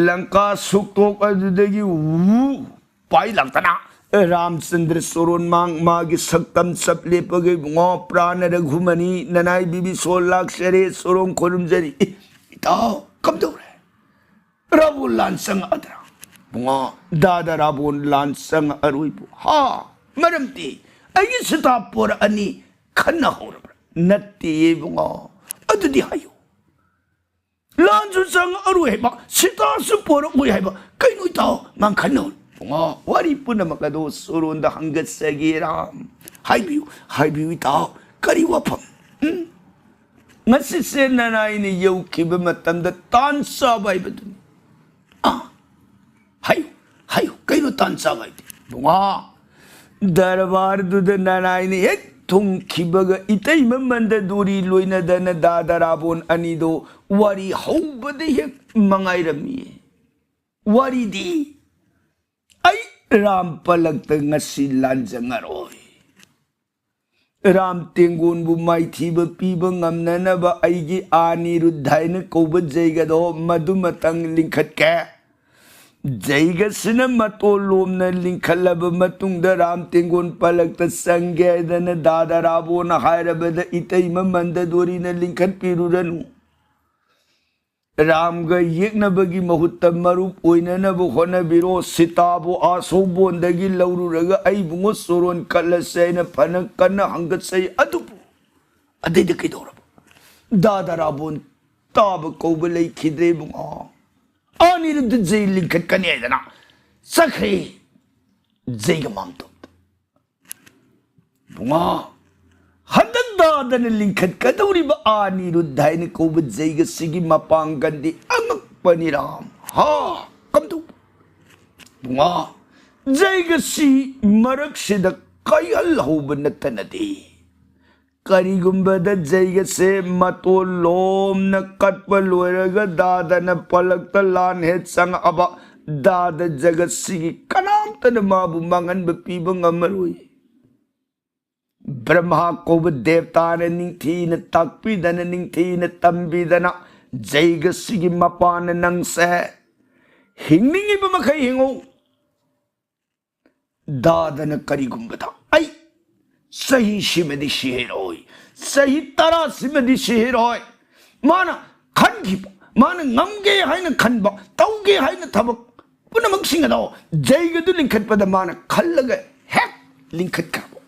ꯂꯪꯀꯥ ꯁꯨꯛꯇꯣꯛ ꯑꯗꯨꯗꯒꯤ ꯎ ꯄꯥꯏ ꯂꯥꯛꯇꯅ ꯔꯥꯝꯆꯟꯗ꯭ꯔ ꯁꯣꯔꯣꯟ ꯃꯥꯡ ꯃꯥꯒꯤ ꯁꯛꯇꯝ ꯆꯞ ꯂꯦꯞꯄꯒ, "ꯏꯕꯨꯡꯉꯣ, ꯄ꯭ꯔꯥꯅ ꯔꯘꯨꯃꯅꯤ, ꯅꯅꯥꯏ ꯕꯤꯕꯤꯁꯣꯔ ꯂꯥꯛꯆꯔꯦ, ꯁꯣꯔꯣꯟ ꯈꯨꯔꯨꯝꯖꯔꯤ꯫" "ꯑꯦ, ꯏꯇꯥꯎ, ꯀꯝꯗꯧꯔꯦ? ꯔꯥꯕꯣꯟ ꯂꯥꯟ ꯆꯪꯉꯛꯑꯗ꯭ꯔꯥ?" "ꯏꯕꯨꯡꯉꯣ, ꯗꯥꯗꯥ ꯔꯥꯕꯣꯟ ꯂꯥꯟ ꯆꯪꯉꯛꯑꯔꯣꯏꯕꯨ꯫" "ꯍꯥ? ꯃꯔꯝꯗꯤ ꯑꯩꯒꯤ ꯁꯤꯇꯥ ꯄꯣꯔꯛꯑꯅꯤ ꯈꯟꯅꯍꯧꯔꯕ꯭ꯔꯥ?" "ꯅꯠꯇꯦ ꯏꯕꯨꯡꯉꯣ꯫" "ꯑꯗꯨꯗꯤ ꯍꯥꯏꯌꯨ꯫ ꯂꯥꯟꯁꯨ ꯆꯪꯉꯛꯑꯔꯣꯏ ꯍꯥꯏꯕ, ꯁꯤꯇꯥꯁꯨ ꯄꯣꯔꯛꯑꯣꯏ ꯍꯥꯏꯕ, ꯀꯩꯅꯣ ꯏꯇꯥꯎ ꯉꯥꯡꯈꯟꯅꯧ?" "ꯏꯕꯨꯡꯉꯣ, ꯋꯥꯔꯤ ꯄꯨꯝꯅꯃꯛ ꯑꯗꯣ ꯁꯣꯔꯣꯟꯗ ꯍꯪꯒꯠꯆꯒꯦ ꯔꯥꯝ꯫" "ꯍꯥꯏꯕꯤꯌꯨ, ꯍꯥꯏꯕꯤꯌꯨ ꯏꯇꯥꯎ, ꯀꯔꯤ ꯋꯥꯐꯝ?" "ꯎꯝ? ꯉꯁꯤꯁꯦ ꯅꯅꯥꯏꯅ ꯌꯧꯈꯤꯕ ꯃꯇꯝꯗ ꯇꯥꯟ ꯆꯥꯕ ꯍꯥꯏꯕꯗꯨꯅꯤ꯫" "ꯑꯥ, ꯍꯥꯏꯌꯨ, ꯍꯥꯏꯌꯨ, ꯀꯩꯅꯣ ꯇꯥꯟ ꯆꯥꯕ ꯍꯥꯏꯗꯤ?" "ꯏꯕꯨꯡꯉꯣ, ꯗꯔꯕꯥꯔꯗꯨꯗ ꯅꯅꯥꯏꯅ ꯍꯦꯛ ꯊꯨꯡꯈꯤꯕꯒ ꯏꯇꯩꯃ ꯃꯟꯗꯗꯣꯔꯤ ꯂꯣꯏꯅꯗꯅ ꯗꯥꯗꯥ ꯔꯥꯕꯣꯟ ꯑꯅꯤꯗꯣ ꯋꯥꯔꯤ ꯍꯧꯕꯗ ꯍꯦꯛ ꯃꯉꯥꯏꯔꯝꯃꯤ꯫" "ꯋꯥꯔꯤꯗꯤ?" "ꯑꯩ ꯔꯥꯝ ꯄꯂꯛꯇ ꯉꯁꯤ ꯂꯥꯟꯖꯪꯉꯔꯣꯏ꯫ ꯔꯥꯝ ꯇꯦꯡꯒꯣꯟꯕꯨ ꯃꯥꯏꯊꯤꯕ ꯄꯤꯕ ꯉꯝꯅꯅꯕ ꯑꯩꯒꯤ ꯑꯅꯤꯔꯨꯗ ꯍꯥꯏꯅ ꯀꯧꯕ ꯖꯩꯒꯗꯣ ꯃꯗꯨꯃꯇꯪ ꯂꯤꯡꯈꯠꯀꯦ꯫ ꯖꯩꯒꯁꯤꯅ ꯃꯇꯣꯜ ꯂꯣꯝꯅ ꯂꯤꯡꯈꯠꯂꯕ ꯃꯇꯨꯡꯗ ꯔꯥꯝ ꯇꯦꯡꯒꯣꯟ ꯄꯂꯛꯇ ꯆꯪꯒꯦ ꯍꯥꯏꯗꯅ ꯗꯥꯗꯥ ꯔꯥꯕꯣꯅ ꯍꯥꯏꯔꯕꯗ ꯏꯇꯩꯃ ꯃꯟꯗꯗꯣꯔꯤꯅ ꯂꯤꯡꯈꯠꯄꯤꯔꯨꯔꯅꯨ꯫ ꯔꯥꯝꯒ ꯌꯦꯛꯅꯕꯒꯤ ꯃꯍꯨꯠꯇ ꯃꯔꯨꯞ ꯑꯣꯏꯅꯅꯕ ꯍꯣꯠꯅꯕꯤꯔꯣ꯫ ꯁꯤꯇꯥꯕꯨ ꯑꯥꯁꯧꯕꯣꯟꯗꯒꯤ ꯂꯧꯔꯨꯔꯒ ꯑꯩꯕꯨꯡꯉꯣ ꯁꯣꯔꯣꯟ ꯀꯠꯂꯁꯦ ꯍꯥꯏꯅ ꯐꯅ ꯀꯟꯅ ꯍꯪꯒꯠꯆꯩ꯫ ꯑꯗꯨꯕꯨ ꯑꯗꯩꯗ ꯀꯩꯗꯧꯔꯕ? ꯗꯥꯗꯥ ꯔꯥꯕꯣꯟ ꯇꯥꯕ ꯀꯧꯕ ꯂꯩꯈꯤꯗ꯭ꯔꯦ ꯏꯕꯨꯡꯉꯣ꯫ ꯑꯅꯤꯔꯨꯗ ꯖꯩ ꯂꯤꯡꯈꯠꯀꯅꯤ ꯍꯥꯏꯗꯅ ꯆꯠꯈ꯭ꯔꯦ ꯖꯩꯒ ꯃꯥꯝꯇꯣꯞꯇ꯫ ꯏꯕꯨꯡꯉꯣ, ꯍꯟꯗꯛ ꯗꯥꯗꯥꯅ ꯂꯤꯡꯈꯠꯀꯗꯧꯔꯤꯕ ꯑꯅꯤꯔꯨꯗ ꯍꯥꯏꯅ ꯀꯧꯕ ꯖꯩꯒꯁꯤꯒꯤ ꯃꯄꯥꯡꯒꯜꯗꯤ ꯑꯉꯛꯄꯅꯤ ꯔꯥꯝ꯫ ꯍꯥ, ꯀꯝꯗꯧ? ꯏꯕꯨꯡꯉꯣ, ꯖꯩꯒꯁꯤ ꯃꯔꯛꯁꯤꯗ ꯀꯥꯏꯍꯜꯍꯧꯕ ꯅꯠꯇꯅꯗꯤ꯫ ꯀꯔꯤꯒꯨꯝꯕꯗ ꯖꯩꯒꯁꯦ ꯃꯇꯣꯜ ꯂꯣꯝꯅ ꯀꯠꯄ ꯂꯣꯏꯔꯒ ꯗꯥꯗꯥꯅ ꯄꯂꯛꯇ ꯂꯥꯟ ꯍꯦꯛ ꯆꯪꯉꯛꯑꯕ, ꯗꯥꯗꯥ ꯖꯒꯠꯁꯤꯒꯤ ꯀꯅꯥꯝꯇꯅ ꯃꯥꯕꯨ ꯃꯥꯡꯍꯟꯕ ꯄꯤꯕ ꯉꯝꯃꯔꯣꯏ꯫ ꯕ꯭ꯔꯍ꯭ꯃꯥ ꯀꯧꯕ ꯗꯦꯕꯇꯥꯅ ꯅꯤꯡꯊꯤꯅ ꯇꯥꯛꯄꯤꯗꯅ, ꯅꯤꯡꯊꯤꯅ ꯇꯝꯕꯤꯗꯅ, ꯖꯩꯒꯁꯤꯒꯤ ꯃꯄꯥꯅ ꯅꯪꯁꯦ ꯍꯤꯡꯅꯤꯡꯉꯤꯕ ꯃꯈꯩ ꯍꯤꯡꯉꯨ, ꯗꯥꯗꯅ ꯀꯔꯤꯒꯨꯝꯕꯗ ꯑꯩ ꯆꯍꯤꯁꯤꯃꯗꯤ ꯁꯤꯍꯩꯔꯣꯏ, ꯆꯍꯤ ꯇꯔꯥꯁꯤꯃꯗꯤ ꯁꯤꯍꯩꯔꯣꯏ, ꯃꯥꯅ ꯈꯟꯈꯤꯕ, ꯃꯥꯅ ꯉꯝꯒꯦ ꯍꯥꯏꯅ ꯈꯟꯕ, ꯇꯧꯒꯦ ꯍꯥꯏꯅ ꯊꯕꯛ ꯄꯨꯝꯅꯃꯛꯁꯤꯡ ꯑꯗꯣ ꯖꯩꯒꯗꯨ ꯂꯤꯡꯈꯠꯄꯗ ꯃꯥꯅ ꯈꯜꯂꯒ ꯍꯦꯛ ꯂꯤꯡꯈꯠꯈ꯭ꯔꯕ꯫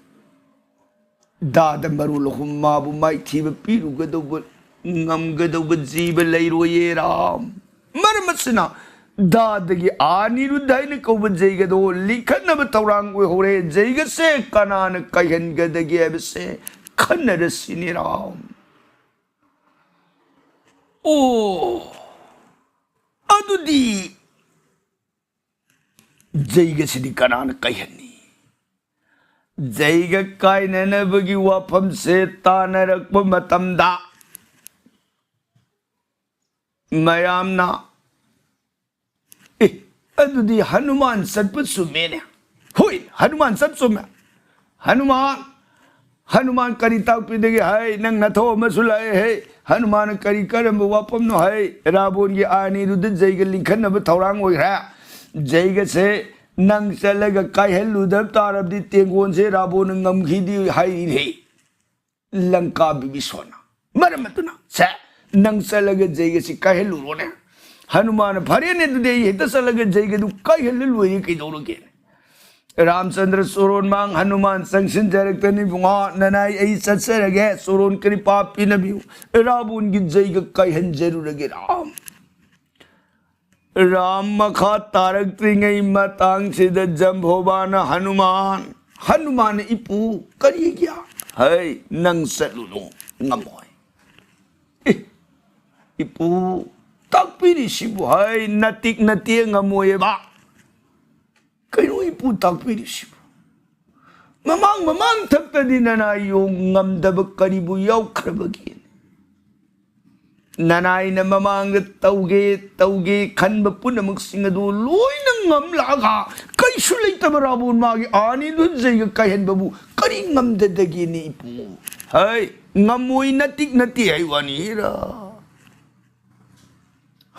ꯗꯥꯗ ꯃꯔꯣꯜ ꯑꯍꯨꯝ ꯃꯥꯕꯨ ꯃꯥꯏꯊꯤꯕ ꯄꯤꯔꯨꯒꯗꯧꯕ, ꯉꯝꯒꯗꯧꯕ ꯖꯤꯕ ꯂꯩꯔꯣꯏꯌꯦ ꯔꯥꯝ꯫ ꯃꯔꯝ ꯑꯁꯤꯅ ꯗꯥꯗꯒꯤ ꯑꯥꯅꯤꯔꯨꯗ ꯍꯥꯏꯅ ꯀꯧꯕ ꯖꯩꯒꯗꯣ ꯂꯤꯡꯈꯠꯅꯕ ꯊꯧꯔꯥꯡ ꯑꯣꯏꯍꯧꯔꯦ꯫ ꯖꯩꯒꯁꯦ ꯀꯅꯥꯅ ꯀꯥꯏꯍꯟꯒꯗꯒꯦ ꯍꯥꯏꯕꯁꯦ ꯈꯟꯅꯔꯁꯤꯅꯦ ꯔꯥꯝ꯫ ꯑꯣ, ꯑꯗꯨꯗꯤ ꯖꯩꯒꯁꯤꯗꯤ ꯀꯅꯥꯅ ꯀꯥꯏꯍꯟꯅꯤ? ꯖꯩꯒ ꯀꯥꯏꯅꯅꯕꯒꯤ ꯋꯥꯐꯝꯁꯦ ꯇꯥꯅꯔꯛꯄ ꯃꯇꯝꯗ ꯃꯌꯥꯝꯅ, "ꯑꯦ, ꯑꯗꯨꯗꯤ ꯍꯅꯨꯃꯥꯟ ꯆꯠꯄ ꯆꯨꯝꯃꯦꯅꯦ꯫ ꯍꯣꯏ, ꯍꯅꯨꯃꯥꯟ ꯆꯠ ꯆꯨꯝꯃꯦ꯫ ꯍꯅꯨꯃꯥꯟ, ꯍꯅꯨꯃꯥꯟ ꯀꯔꯤ ꯇꯥꯛꯄꯤꯗꯒꯦ ꯍꯥꯏ? ꯅꯪ ꯅꯊꯧ ꯑꯃꯁꯨ ꯂꯥꯛꯑꯦ ꯍꯦ꯫ ꯍꯅꯨꯃꯥꯟꯅ ꯀꯔꯤ ꯀꯔꯝꯕ ꯋꯥꯐꯝꯅꯣ ꯍꯥꯏ? ꯔꯥꯕꯣꯟꯒꯤ ꯑꯥꯅꯤꯗꯨꯗ ꯖꯩꯒ ꯂꯤꯡꯈꯠꯅꯕ ꯊꯧꯔꯥꯡ ꯑꯣꯏꯈ꯭ꯔꯦ꯫ ꯖꯩꯒꯁꯦ ꯅꯪ ꯆꯠꯂꯒ ꯀꯥꯏꯍꯜꯂꯨꯗꯕ ꯇꯥꯔꯕꯗꯤ ꯇꯦꯡꯒꯣꯟꯁꯦ ꯔꯥꯕꯣꯟꯅ ꯉꯝꯈꯤꯗꯤ ꯍꯥꯏꯔꯤꯅꯦ꯫ ꯂꯪꯀꯥ ꯕꯤꯕꯤꯁꯣꯟꯅ꯫ ꯃꯔꯝ ꯑꯗꯨꯅ ꯁꯦ ꯅꯪ ꯆꯠꯂꯒ ꯖꯩꯒꯁꯤ ꯀꯥꯏꯍꯜꯂꯨꯔꯣꯅꯦ꯫" ꯍꯅꯨꯃꯥꯟꯅ, "ꯐꯔꯦꯅꯦ, ꯑꯗꯨꯗꯤ ꯑꯩ ꯍꯦꯛꯇ ꯆꯠꯂꯒꯦ, ꯖꯩꯒꯗꯨ ꯀꯥꯏꯍꯜꯂ ꯂꯣꯏꯔꯦ, ꯀꯩꯗꯧꯔꯒꯦ?" ꯔꯥꯝꯆꯟꯗ꯭ꯔ ꯆꯣꯔꯣꯟ ꯃꯥꯡ ꯍꯅꯨꯃꯥꯟ ꯆꯪꯁꯤꯟꯖꯔꯛꯇꯅꯤ, "ꯏꯕꯨꯡꯉꯣ, ꯅꯅꯥꯏ ꯑꯩ ꯆꯠꯆꯔꯒꯦ, ꯆꯣꯔꯣꯟ ꯀ꯭ꯔꯤꯄꯥ ꯄꯤꯅꯕꯤꯌꯨ, ꯔꯥꯕꯣꯟꯒꯤ ꯖꯩꯒ ꯀꯥꯏꯍꯟꯖꯔꯨꯔꯒꯦ ꯔꯥꯝ꯫" ꯔꯥꯝ ꯃꯈꯥ ꯇꯥꯔꯛꯇ꯭ꯔꯤꯉꯩ ꯃꯇꯥꯡꯁꯤꯗ ꯖꯝꯕꯣꯕꯥꯅ ꯍꯅꯨꯃꯥꯟ, ꯍꯅꯨꯃꯥꯟꯅ, "ꯏꯄꯨ, ꯀꯔꯤꯒꯤ? ꯍꯩ, ꯅꯪ ꯆꯠꯂꯨꯅꯨ, ꯉꯝꯃꯣꯏ꯫" "ꯑꯦ, ꯏꯄꯨ, ꯇꯥꯛꯄꯤꯔꯤꯁꯤꯕꯨ?" "ꯍꯩ, ꯅꯇꯤꯛ ꯅꯇꯦ ꯉꯝꯃꯣꯏꯑꯕ꯫" "ꯀꯩꯅꯣ ꯏꯄꯨ ꯇꯥꯛꯄꯤꯔꯤꯁꯤꯕꯨ? ꯃꯃꯥꯡ ꯃꯃꯥꯡ ꯊꯛꯇꯗꯤ ꯅꯅꯥꯏ ꯌꯣꯡ ꯉꯝꯗꯕ ꯀꯔꯤꯕꯨ ꯌꯥꯎꯈ꯭ꯔꯕꯒꯦ? ꯅꯅꯥꯏꯅ ꯃꯃꯥꯡꯗ ꯇꯧꯒꯦ ꯇꯧꯒꯦ ꯈꯟꯕ ꯄꯨꯝꯅꯃꯛꯁꯤꯡ ꯑꯗꯨ ꯂꯣꯏꯅ ꯉꯝꯂꯛꯑꯒ ꯀꯩꯁꯨ ꯂꯩꯇꯕ ꯔꯥꯕꯣꯟ ꯃꯥꯒꯤ ꯑꯥꯅꯤꯗꯨ ꯖꯩꯒ ꯀꯥꯏꯍꯟꯕꯕꯨ ꯀꯔꯤ ꯉꯝꯗꯗꯒꯦꯅꯦ ꯏꯄꯨ? ꯍꯩ, ꯉꯝꯃꯣꯏ, ꯅꯇꯤꯛ ꯅꯠꯇꯦ ꯍꯥꯏ ꯋꯥꯅꯤꯔ?"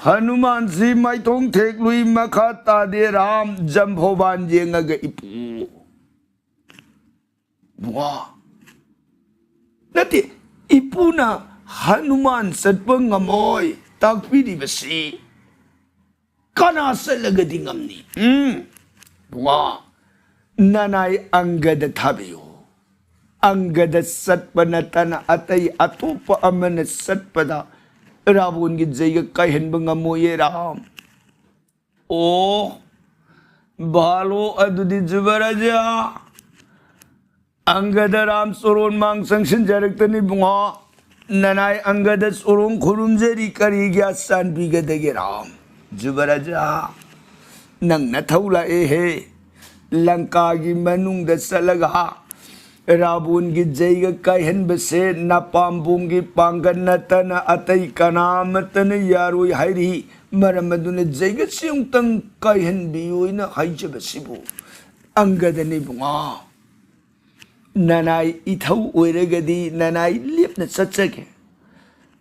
ꯍꯅꯨꯃꯥꯟꯁꯤ ꯃꯥꯏꯊꯣꯡ ꯊꯦꯛꯂꯨꯏ, ꯃꯈꯥ ꯇꯥꯗꯦ ꯔꯥꯝ꯫ ꯖꯝꯕꯣꯕꯥꯟ ꯌꯦꯡꯉꯒ, "ꯏꯄꯨ, ꯏꯕꯨꯡꯉꯣ, ꯅꯠꯇꯦ, ꯏꯄꯨꯅ ꯍꯅꯨꯃꯥꯟ ꯆꯠꯄ ꯉꯝꯃꯣꯏ ꯇꯥꯛꯄꯤꯔꯤꯕꯁꯤ ꯀꯅꯥ ꯆꯠꯂꯒꯗꯤ ꯉꯝꯅꯤ?" "ꯎꯝ, ꯏꯕꯨꯡꯉꯣ, ꯅꯅꯥꯏ ꯑꯪꯒꯗ ꯊꯥꯕꯤꯌꯨ꯫ ꯑꯪꯒꯗ ꯆꯠꯄ ꯅꯠꯇꯅ ꯑꯇꯩ ꯑꯇꯣꯞꯄ ꯑꯃꯅ ꯆꯠꯄꯗ ꯔꯥꯕꯣꯟꯒꯤ ꯖꯩꯒ ꯀꯥꯏꯍꯟꯕ ꯉꯝꯃꯣꯏꯌꯦ ꯔꯥꯝ꯫" "ꯑꯣ, ꯚꯥꯂꯣ ꯑꯗꯨꯗꯤ ꯖꯨꯕꯔꯥꯖꯥ, ꯑꯪꯒꯗ ꯔꯥꯝ ꯆꯣꯔꯣꯟ ꯃꯥꯡ ꯆꯪꯁꯤꯟꯖꯔꯛꯇꯅꯤ ꯏꯕꯨꯡꯉꯣ꯫ ꯅꯅꯥꯏ ꯑꯪꯒꯗ ꯆꯣꯔꯣꯟ ꯈꯨꯔꯨꯝꯖꯔꯤ, ꯀꯔꯤ ꯒ꯭ꯌꯥꯁ ꯆꯥꯟꯕꯤꯒꯗꯒꯦ ꯔꯥꯝ?" "ꯖꯨꯕꯔꯥꯖꯥ, ꯅꯪ ꯅꯊꯧ ꯂꯥꯛꯑꯦꯍꯦ꯫ ꯂꯪꯀꯥꯒꯤ ꯃꯅꯨꯡꯗ ꯆꯠꯂꯒ ꯔꯥꯕꯣꯟꯒꯤ ꯖꯩꯒ ꯀꯥꯏꯍꯟꯕꯁꯦ ꯅꯄꯥꯝꯕꯣꯝꯒꯤ ꯄꯥꯡꯒꯜ ꯅꯠꯇꯅ ꯑꯇꯩ ꯀꯅꯥ ꯑꯃꯠꯇꯅ ꯌꯥꯔꯣꯏ ꯍꯥꯏꯔꯤ꯫ ꯃꯔꯝ ꯑꯗꯨꯅ ꯖꯩꯒꯁꯤ ꯑꯃꯨꯛꯇꯪ ꯀꯥꯏꯍꯟꯕꯤꯌꯨ ꯍꯥꯏꯅ ꯍꯥꯏꯖꯕꯁꯤꯕꯨ ꯑꯪꯒꯗꯅꯤ ꯏꯕꯨꯡꯉꯣ꯫ ꯅꯅꯥꯏ ꯏꯊꯧ ꯑꯣꯏꯔꯒꯗꯤ ꯅꯅꯥꯏ ꯂꯦꯞꯅ ꯆꯠꯆꯒꯦ꯫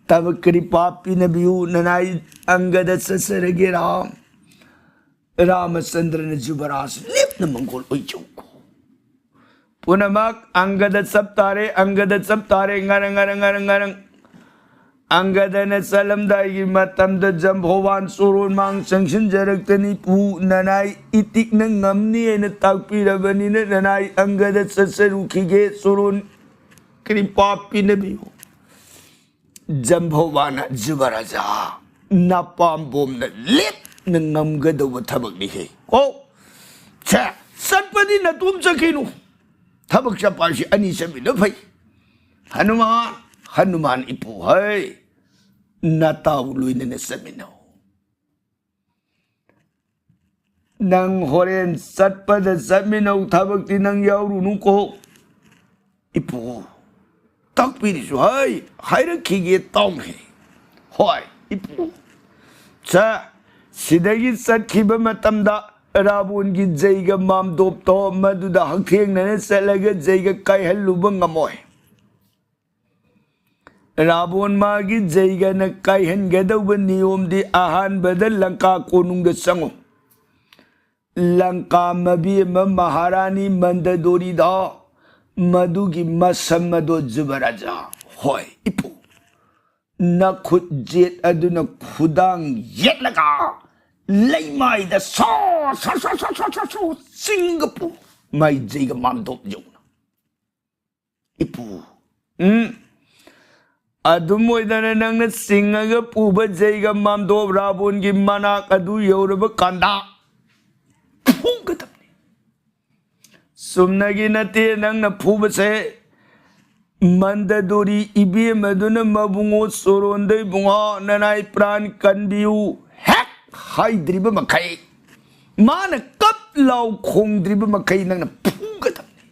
ꯇꯕ ꯀ꯭ꯔꯤꯄꯥ ꯄꯤꯅꯕꯤꯌꯨ, ꯅꯅꯥꯏ ꯑꯪꯒꯗ ꯆꯠꯆꯔꯒꯦ ꯔꯥꯝ꯫" ꯔꯥꯃꯆꯟꯗ꯭ꯔꯅ ꯖꯨꯕꯔꯥꯖ ꯂꯦꯞꯅ ꯃꯪꯒꯣꯜ ꯑꯣꯏꯖꯧꯀꯣ꯫ ꯄꯨꯝꯅꯃꯛ ꯑꯪꯒꯗ ꯆꯞ ꯇꯥꯔꯦ, ꯑꯪꯒꯗ ꯆꯞ ꯇꯥꯔꯦ, ꯉꯔꯪ ꯉꯔꯪ ꯉꯔꯪ ꯉꯔꯪ꯫ ꯑꯪꯒꯗꯅ ꯆꯠꯂꯝꯗꯥꯏꯒꯤ ꯃꯇꯝꯗ ꯖꯝꯕꯣꯕꯥꯟ ꯆꯣꯔꯣꯟ ꯃꯥꯡ ꯆꯪꯁꯤꯟꯖꯔꯛꯇꯅꯤ꯫ "ꯄꯨ, ꯅꯅꯥꯏ ꯏꯇꯤꯛꯅ ꯉꯝꯅꯤ ꯍꯥꯏꯅ ꯇꯥꯛꯄꯤꯔꯕꯅꯤꯅ ꯅꯅꯥꯏ ꯑꯪꯒꯗ ꯆꯠꯆꯔꯨꯈꯤꯒꯦ, ꯆꯣꯔꯣꯟ ꯀ꯭ꯔꯤꯄꯥ ꯄꯤꯅꯕꯤꯌꯨ꯫" ꯖꯝꯕꯣꯕꯥꯅ, "ꯖꯨꯕꯔꯥꯖꯥ, ꯅꯄꯥꯝꯕꯣꯝꯅ ꯂꯦꯞꯅ ꯉꯝꯒꯗꯧꯕ ꯊꯕꯛꯅꯤꯍꯦ꯫ ꯀꯣ, ꯁꯦ, ꯆꯠꯄꯗꯤ ꯅꯇꯣꯝ ꯆꯠꯈꯤꯅꯨ꯫ ꯊꯕꯛ ꯆꯠꯄ ꯍꯥꯏꯁꯤ ꯑꯅꯤ ꯆꯠꯃꯤꯟꯅ ꯐꯩ꯫ ꯍꯅꯨꯃꯥꯟ, ꯍꯅꯨꯃꯥꯟ ꯏꯄꯨ ꯍꯩ, ꯅꯇꯥꯎ ꯂꯣꯏꯅꯅ ꯆꯠꯃꯤꯟꯅꯧ꯫ ꯅꯪ ꯍꯣꯔꯦꯟ ꯆꯠꯄꯗ ꯆꯠꯃꯤꯟꯅꯧ, ꯊꯕꯛꯇꯤ ꯅꯪ ꯌꯥꯎꯔꯨꯅꯨꯀꯣ꯫" "ꯏꯄꯨ, ꯇꯥꯛꯄꯤꯔꯤꯁꯨ ꯍꯩ, ꯍꯥꯏꯔꯛꯈꯤꯒꯦ ꯇꯥꯎꯅꯦ꯫" "ꯍꯣꯏ, ꯏꯄꯨ꯫" ꯁꯦ, ꯁꯤꯗꯒꯤ ꯆꯠꯈꯤꯕ ꯃꯇꯝꯗ ꯔꯥꯕꯣꯟꯒꯤ ꯖꯩꯒ ꯃꯥꯝꯗꯣꯞꯇꯣ ꯃꯗꯨꯗ ꯍꯛꯊꯦꯡꯅꯅ ꯆꯠꯂꯒ ꯖꯩꯒ ꯀꯥꯏꯍꯜꯂꯨꯕ ꯉꯝꯃꯣꯏ꯫ ꯔꯥꯕꯣꯟ ꯃꯥꯒꯤ ꯖꯩꯒꯅ ꯀꯥꯏꯍꯟꯒꯗꯧꯕ ꯅꯤꯌꯣꯝꯗꯤ ꯑꯍꯥꯟꯕꯗ ꯂꯪꯀꯥ ꯀꯣꯅꯨꯡꯗ ꯆꯪꯉꯨ꯫ ꯂꯪꯀꯥ ꯃꯕꯦꯝꯃ ꯃꯍꯥꯔꯥꯅꯤ ꯃꯟꯗꯗꯣꯔꯤꯗ ꯃꯗꯨꯒꯤ ꯃꯁꯝ ꯑꯗꯣ ꯖꯨꯕꯔꯥꯖꯥ, ꯍꯣꯏ ꯏꯄꯨ, ꯅꯈꯨꯠ ꯖꯦꯠ ꯑꯗꯨꯅ ꯈꯨꯗꯥꯡ ꯌꯦꯠꯂꯒ ꯂꯩꯃꯥꯏꯗ ꯁꯣ ꯁꯣ ꯁꯣ ꯁꯣ ꯁꯣ ꯁꯣ ꯁꯣ ꯆꯤꯡꯒ ꯄꯨ꯫ ꯃꯥꯏ ꯖꯩꯒ ꯃꯥꯝꯗꯣꯞ ꯌꯧꯅ꯫ ꯏꯄꯨ, ꯎꯝ, ꯑꯗꯨꯝ ꯑꯣꯏꯗꯅ ꯅꯪꯅ ꯆꯤꯡꯉꯒ ꯄꯨꯕ ꯖꯩꯒ ꯃꯥꯝꯗꯣꯞ ꯔꯥꯕꯣꯟꯒꯤ ꯃꯅꯥꯛ ꯑꯗꯨ ꯌꯧꯔꯕ ꯀꯥꯟꯗ ꯐꯨꯒꯗꯕꯅꯤ꯫ ꯆꯨꯝꯅꯒꯤ ꯅꯠꯇꯦ ꯅꯪꯅ ꯐꯨꯕꯁꯦ꯫ ꯃꯟꯗꯗꯣꯔꯤ ꯏꯕꯦꯝ ꯑꯗꯨꯅ ꯃꯕꯨꯡꯉꯣ ꯆꯣꯔꯣꯟꯗ, "ꯏꯕꯨꯡꯉꯣ, ꯅꯅꯥꯏ ꯄ꯭ꯔꯥꯟ ꯀꯟꯕꯤꯌꯨ" ꯍꯦꯛ ꯍꯥꯏꯗ꯭ꯔꯤꯕ ꯃꯈꯩ, ꯃꯥꯅ ꯀꯞ ꯂꯥꯎ ꯈꯣꯡꯗ꯭ꯔꯤꯕ ꯃꯈꯩ ꯅꯪꯅ ꯐꯨꯒꯗꯕꯅꯤ꯫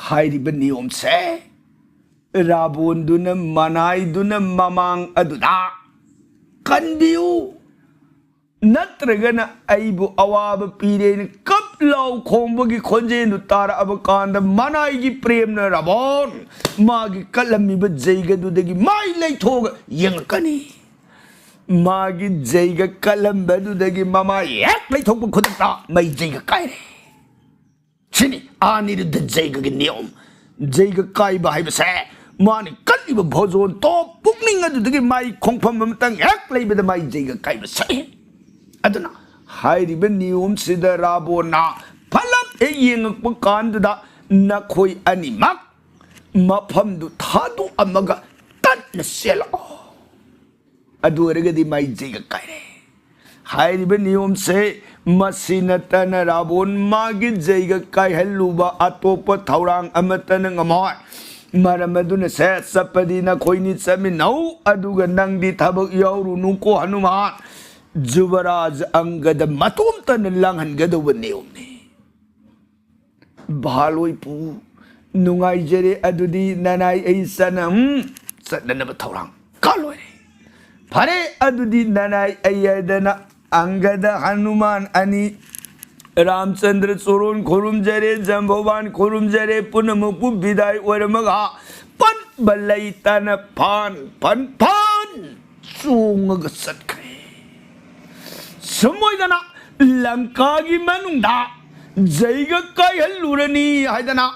ꯍꯥꯏꯔꯤꯕ ꯅꯤꯌꯣꯝꯁꯦ ꯔꯥꯕꯣꯟꯗꯨꯅ ꯃꯅꯥꯏꯗꯨꯅ ꯃꯃꯥꯡ ꯑꯗꯨꯗ "ꯀꯟꯕꯤꯌꯨ, ꯅꯠꯇ꯭ꯔꯒꯅ ꯑꯩꯕꯨ ꯑꯋꯥꯕ ꯄꯤꯔꯦꯅ" ꯀꯞ ꯂꯥꯎ ꯈꯣꯡꯕꯒꯤ ꯈꯣꯟꯖꯦꯜꯗꯨ ꯇꯥꯔꯛꯑꯕ ꯀꯥꯟꯗ, ꯃꯅꯥꯏꯒꯤ ꯄ꯭ꯔꯦꯝꯅ ꯔꯥꯕꯣꯟ ꯃꯥꯒꯤ ꯀꯠꯂꯝꯃꯤꯕ ꯖꯩꯒꯗꯨꯗꯒꯤ ꯃꯥꯏ ꯂꯩꯊꯣꯛꯑꯒ ꯌꯦꯡꯉꯛꯀꯅꯤ꯫ ꯃꯥꯒꯤ ꯖꯩꯒ ꯀꯠꯂꯝꯕꯗꯨꯗꯒꯤ ꯃꯃꯥꯏ ꯍꯦꯛ ꯂꯩꯊꯣꯛꯄ ꯈꯨꯗꯛꯇ ꯃꯩ ꯖꯩꯒ ꯀꯥꯏꯔꯦ꯫ ꯁꯤꯅꯤ ꯑꯅꯤꯔꯨꯗ ꯖꯩꯒꯒꯤ ꯅꯤꯌꯣꯝ꯫ ꯖꯩꯒ ꯀꯥꯏꯕ ꯍꯥꯏꯕꯁꯦ ꯃꯥꯅ ꯀꯠꯂꯤꯕ ꯚꯣꯖꯣꯟꯇꯣ ꯄꯨꯛꯅꯤꯡ ꯑꯗꯨꯗꯒꯤ ꯃꯥꯏ ꯈꯣꯡꯐꯝ ꯑꯃꯇꯪ ꯍꯦꯛ ꯂꯩꯕꯗ ꯃꯥꯏ ꯖꯩꯒ ꯀꯥꯏꯕ ꯁꯛꯏ꯫ ꯑꯗꯨꯅ ꯍꯥꯏꯔꯤꯕ ꯅꯤꯌꯣꯝꯁꯤꯗ ꯔꯥꯕꯣꯟꯅ ꯐꯂꯞ ꯍꯦꯛ ꯌꯦꯡꯉꯛꯄ ꯀꯥꯟꯗꯨꯗ ꯅꯈꯣꯏ ꯑꯅꯤꯃꯛ ꯃꯐꯝꯗꯨ ꯊꯥꯗꯣꯛꯑꯝꯃꯒ ꯇꯠꯅ ꯆꯦꯜꯂꯛꯑꯣ꯫ ꯑꯗꯨ ꯑꯣꯏꯔꯒꯗꯤ ꯃꯥꯏ ꯖꯩꯒ ꯀꯥꯏꯔꯦ꯫ ꯍꯥꯏꯔꯤꯕ ꯅꯤꯌꯣꯝꯁꯦ ꯃꯁꯤ ꯅꯠꯇꯅ ꯔꯥꯕꯣꯟ ꯃꯥꯒꯤ ꯖꯩꯒ ꯀꯥꯏꯍꯜꯂꯨꯕ ꯑꯇꯣꯞꯄ ꯊꯧꯔꯥꯡ ꯑꯃꯠꯇꯅ ꯉꯝꯃꯣꯏ꯫ ꯃꯔꯝ ꯑꯗꯨꯅ ꯁꯦ ꯆꯠꯄꯗꯤ ꯅꯈꯣꯏꯅꯤ ꯆꯠꯃꯤꯟꯅꯧ, ꯑꯗꯨꯒ ꯅꯪꯗꯤ ꯊꯕꯛ ꯌꯥꯎꯔꯨꯅꯨꯀꯣ ꯍꯅꯨꯃꯥꯟ꯫ ꯖꯨꯕꯔꯥꯖ ꯑꯪꯒꯗ ꯃꯇꯣꯝꯇꯅ ꯂꯥꯡꯍꯟꯒꯗꯧꯕ ꯅꯤꯌꯣꯝꯅꯤ꯫ ꯚꯥꯂꯣꯏ ꯄꯨ, ꯅꯨꯡꯉꯥꯏꯖꯔꯦ꯫ ꯑꯗꯨꯗꯤ ꯅꯅꯥꯏ ꯑꯩ ꯆꯠꯅ-, ꯎꯝ, ꯆꯠꯅꯅꯕ ꯊꯧꯔꯥꯡ ꯀꯥ ꯂꯣꯏꯔꯦ꯫ ꯐꯔꯦ, ꯑꯗꯨꯗꯤ ꯅꯅꯥꯏ ꯑꯩ ꯍꯥꯏꯗꯅ ꯑꯪꯒꯗ ꯍꯅꯨꯃꯥꯟ ꯑꯅꯤ ꯔꯥꯝꯆꯟꯗ꯭ꯔ ꯆꯣꯔꯣꯟ ꯈꯨꯔꯨꯝꯖꯔꯦ, ꯖꯝꯕꯣꯕꯥꯟ ꯈꯨꯔꯨꯝꯖꯔꯦ, ꯄꯨꯝꯅꯃꯛꯄꯨ ꯕꯤꯗꯥꯏ ꯑꯣꯏꯔꯝꯃꯒ ꯄꯟꯕ ꯂꯩꯇꯅ ꯐꯟ ꯐꯟ ꯐꯟ ꯆꯣꯡꯉꯒ ꯆꯠꯈ꯭ꯔꯦ꯫ ꯁꯨꯝ ꯑꯣꯏꯗꯅ ꯂꯪꯀꯥꯒꯤ ꯃꯅꯨꯡꯗ ꯖꯩꯒ ꯀꯥꯏꯍꯜꯂꯨꯔꯅꯤ ꯍꯥꯏꯗꯅ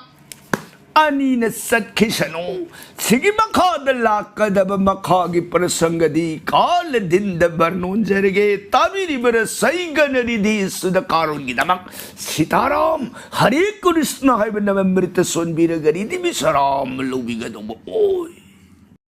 ꯑꯅꯤꯅ ꯆꯠꯈꯤꯁꯅꯨ꯫ ꯁꯤꯒꯤ ꯃꯈꯥꯗ ꯂꯥꯛꯀꯗꯕ ꯃꯈꯥꯒꯤ ꯄ꯭ꯔꯁꯪꯒꯗꯤ ꯀꯥꯂꯗꯤꯟꯗ ꯕꯔꯅꯣꯟꯖꯔꯒꯦ꯫ ꯇꯥꯕꯤꯔꯤꯕ ꯔꯁꯩꯒꯅ ꯔꯤꯙꯤ ꯁꯨꯗꯀꯥꯔꯣꯟꯒꯤꯗꯃꯛ ꯁꯤꯇꯥꯔꯥꯝ ꯍꯔꯦ ꯀ꯭ꯔꯤꯁꯅ ꯍꯥꯏꯕ ꯅꯃ ꯃ꯭ꯔꯤꯇ ꯁꯣꯟꯕꯤꯔꯒ ꯔꯤꯙꯤ ꯕꯤꯁꯔꯥꯝ ꯂꯧꯕꯤꯒꯗꯧꯕ ꯑꯣꯏ꯫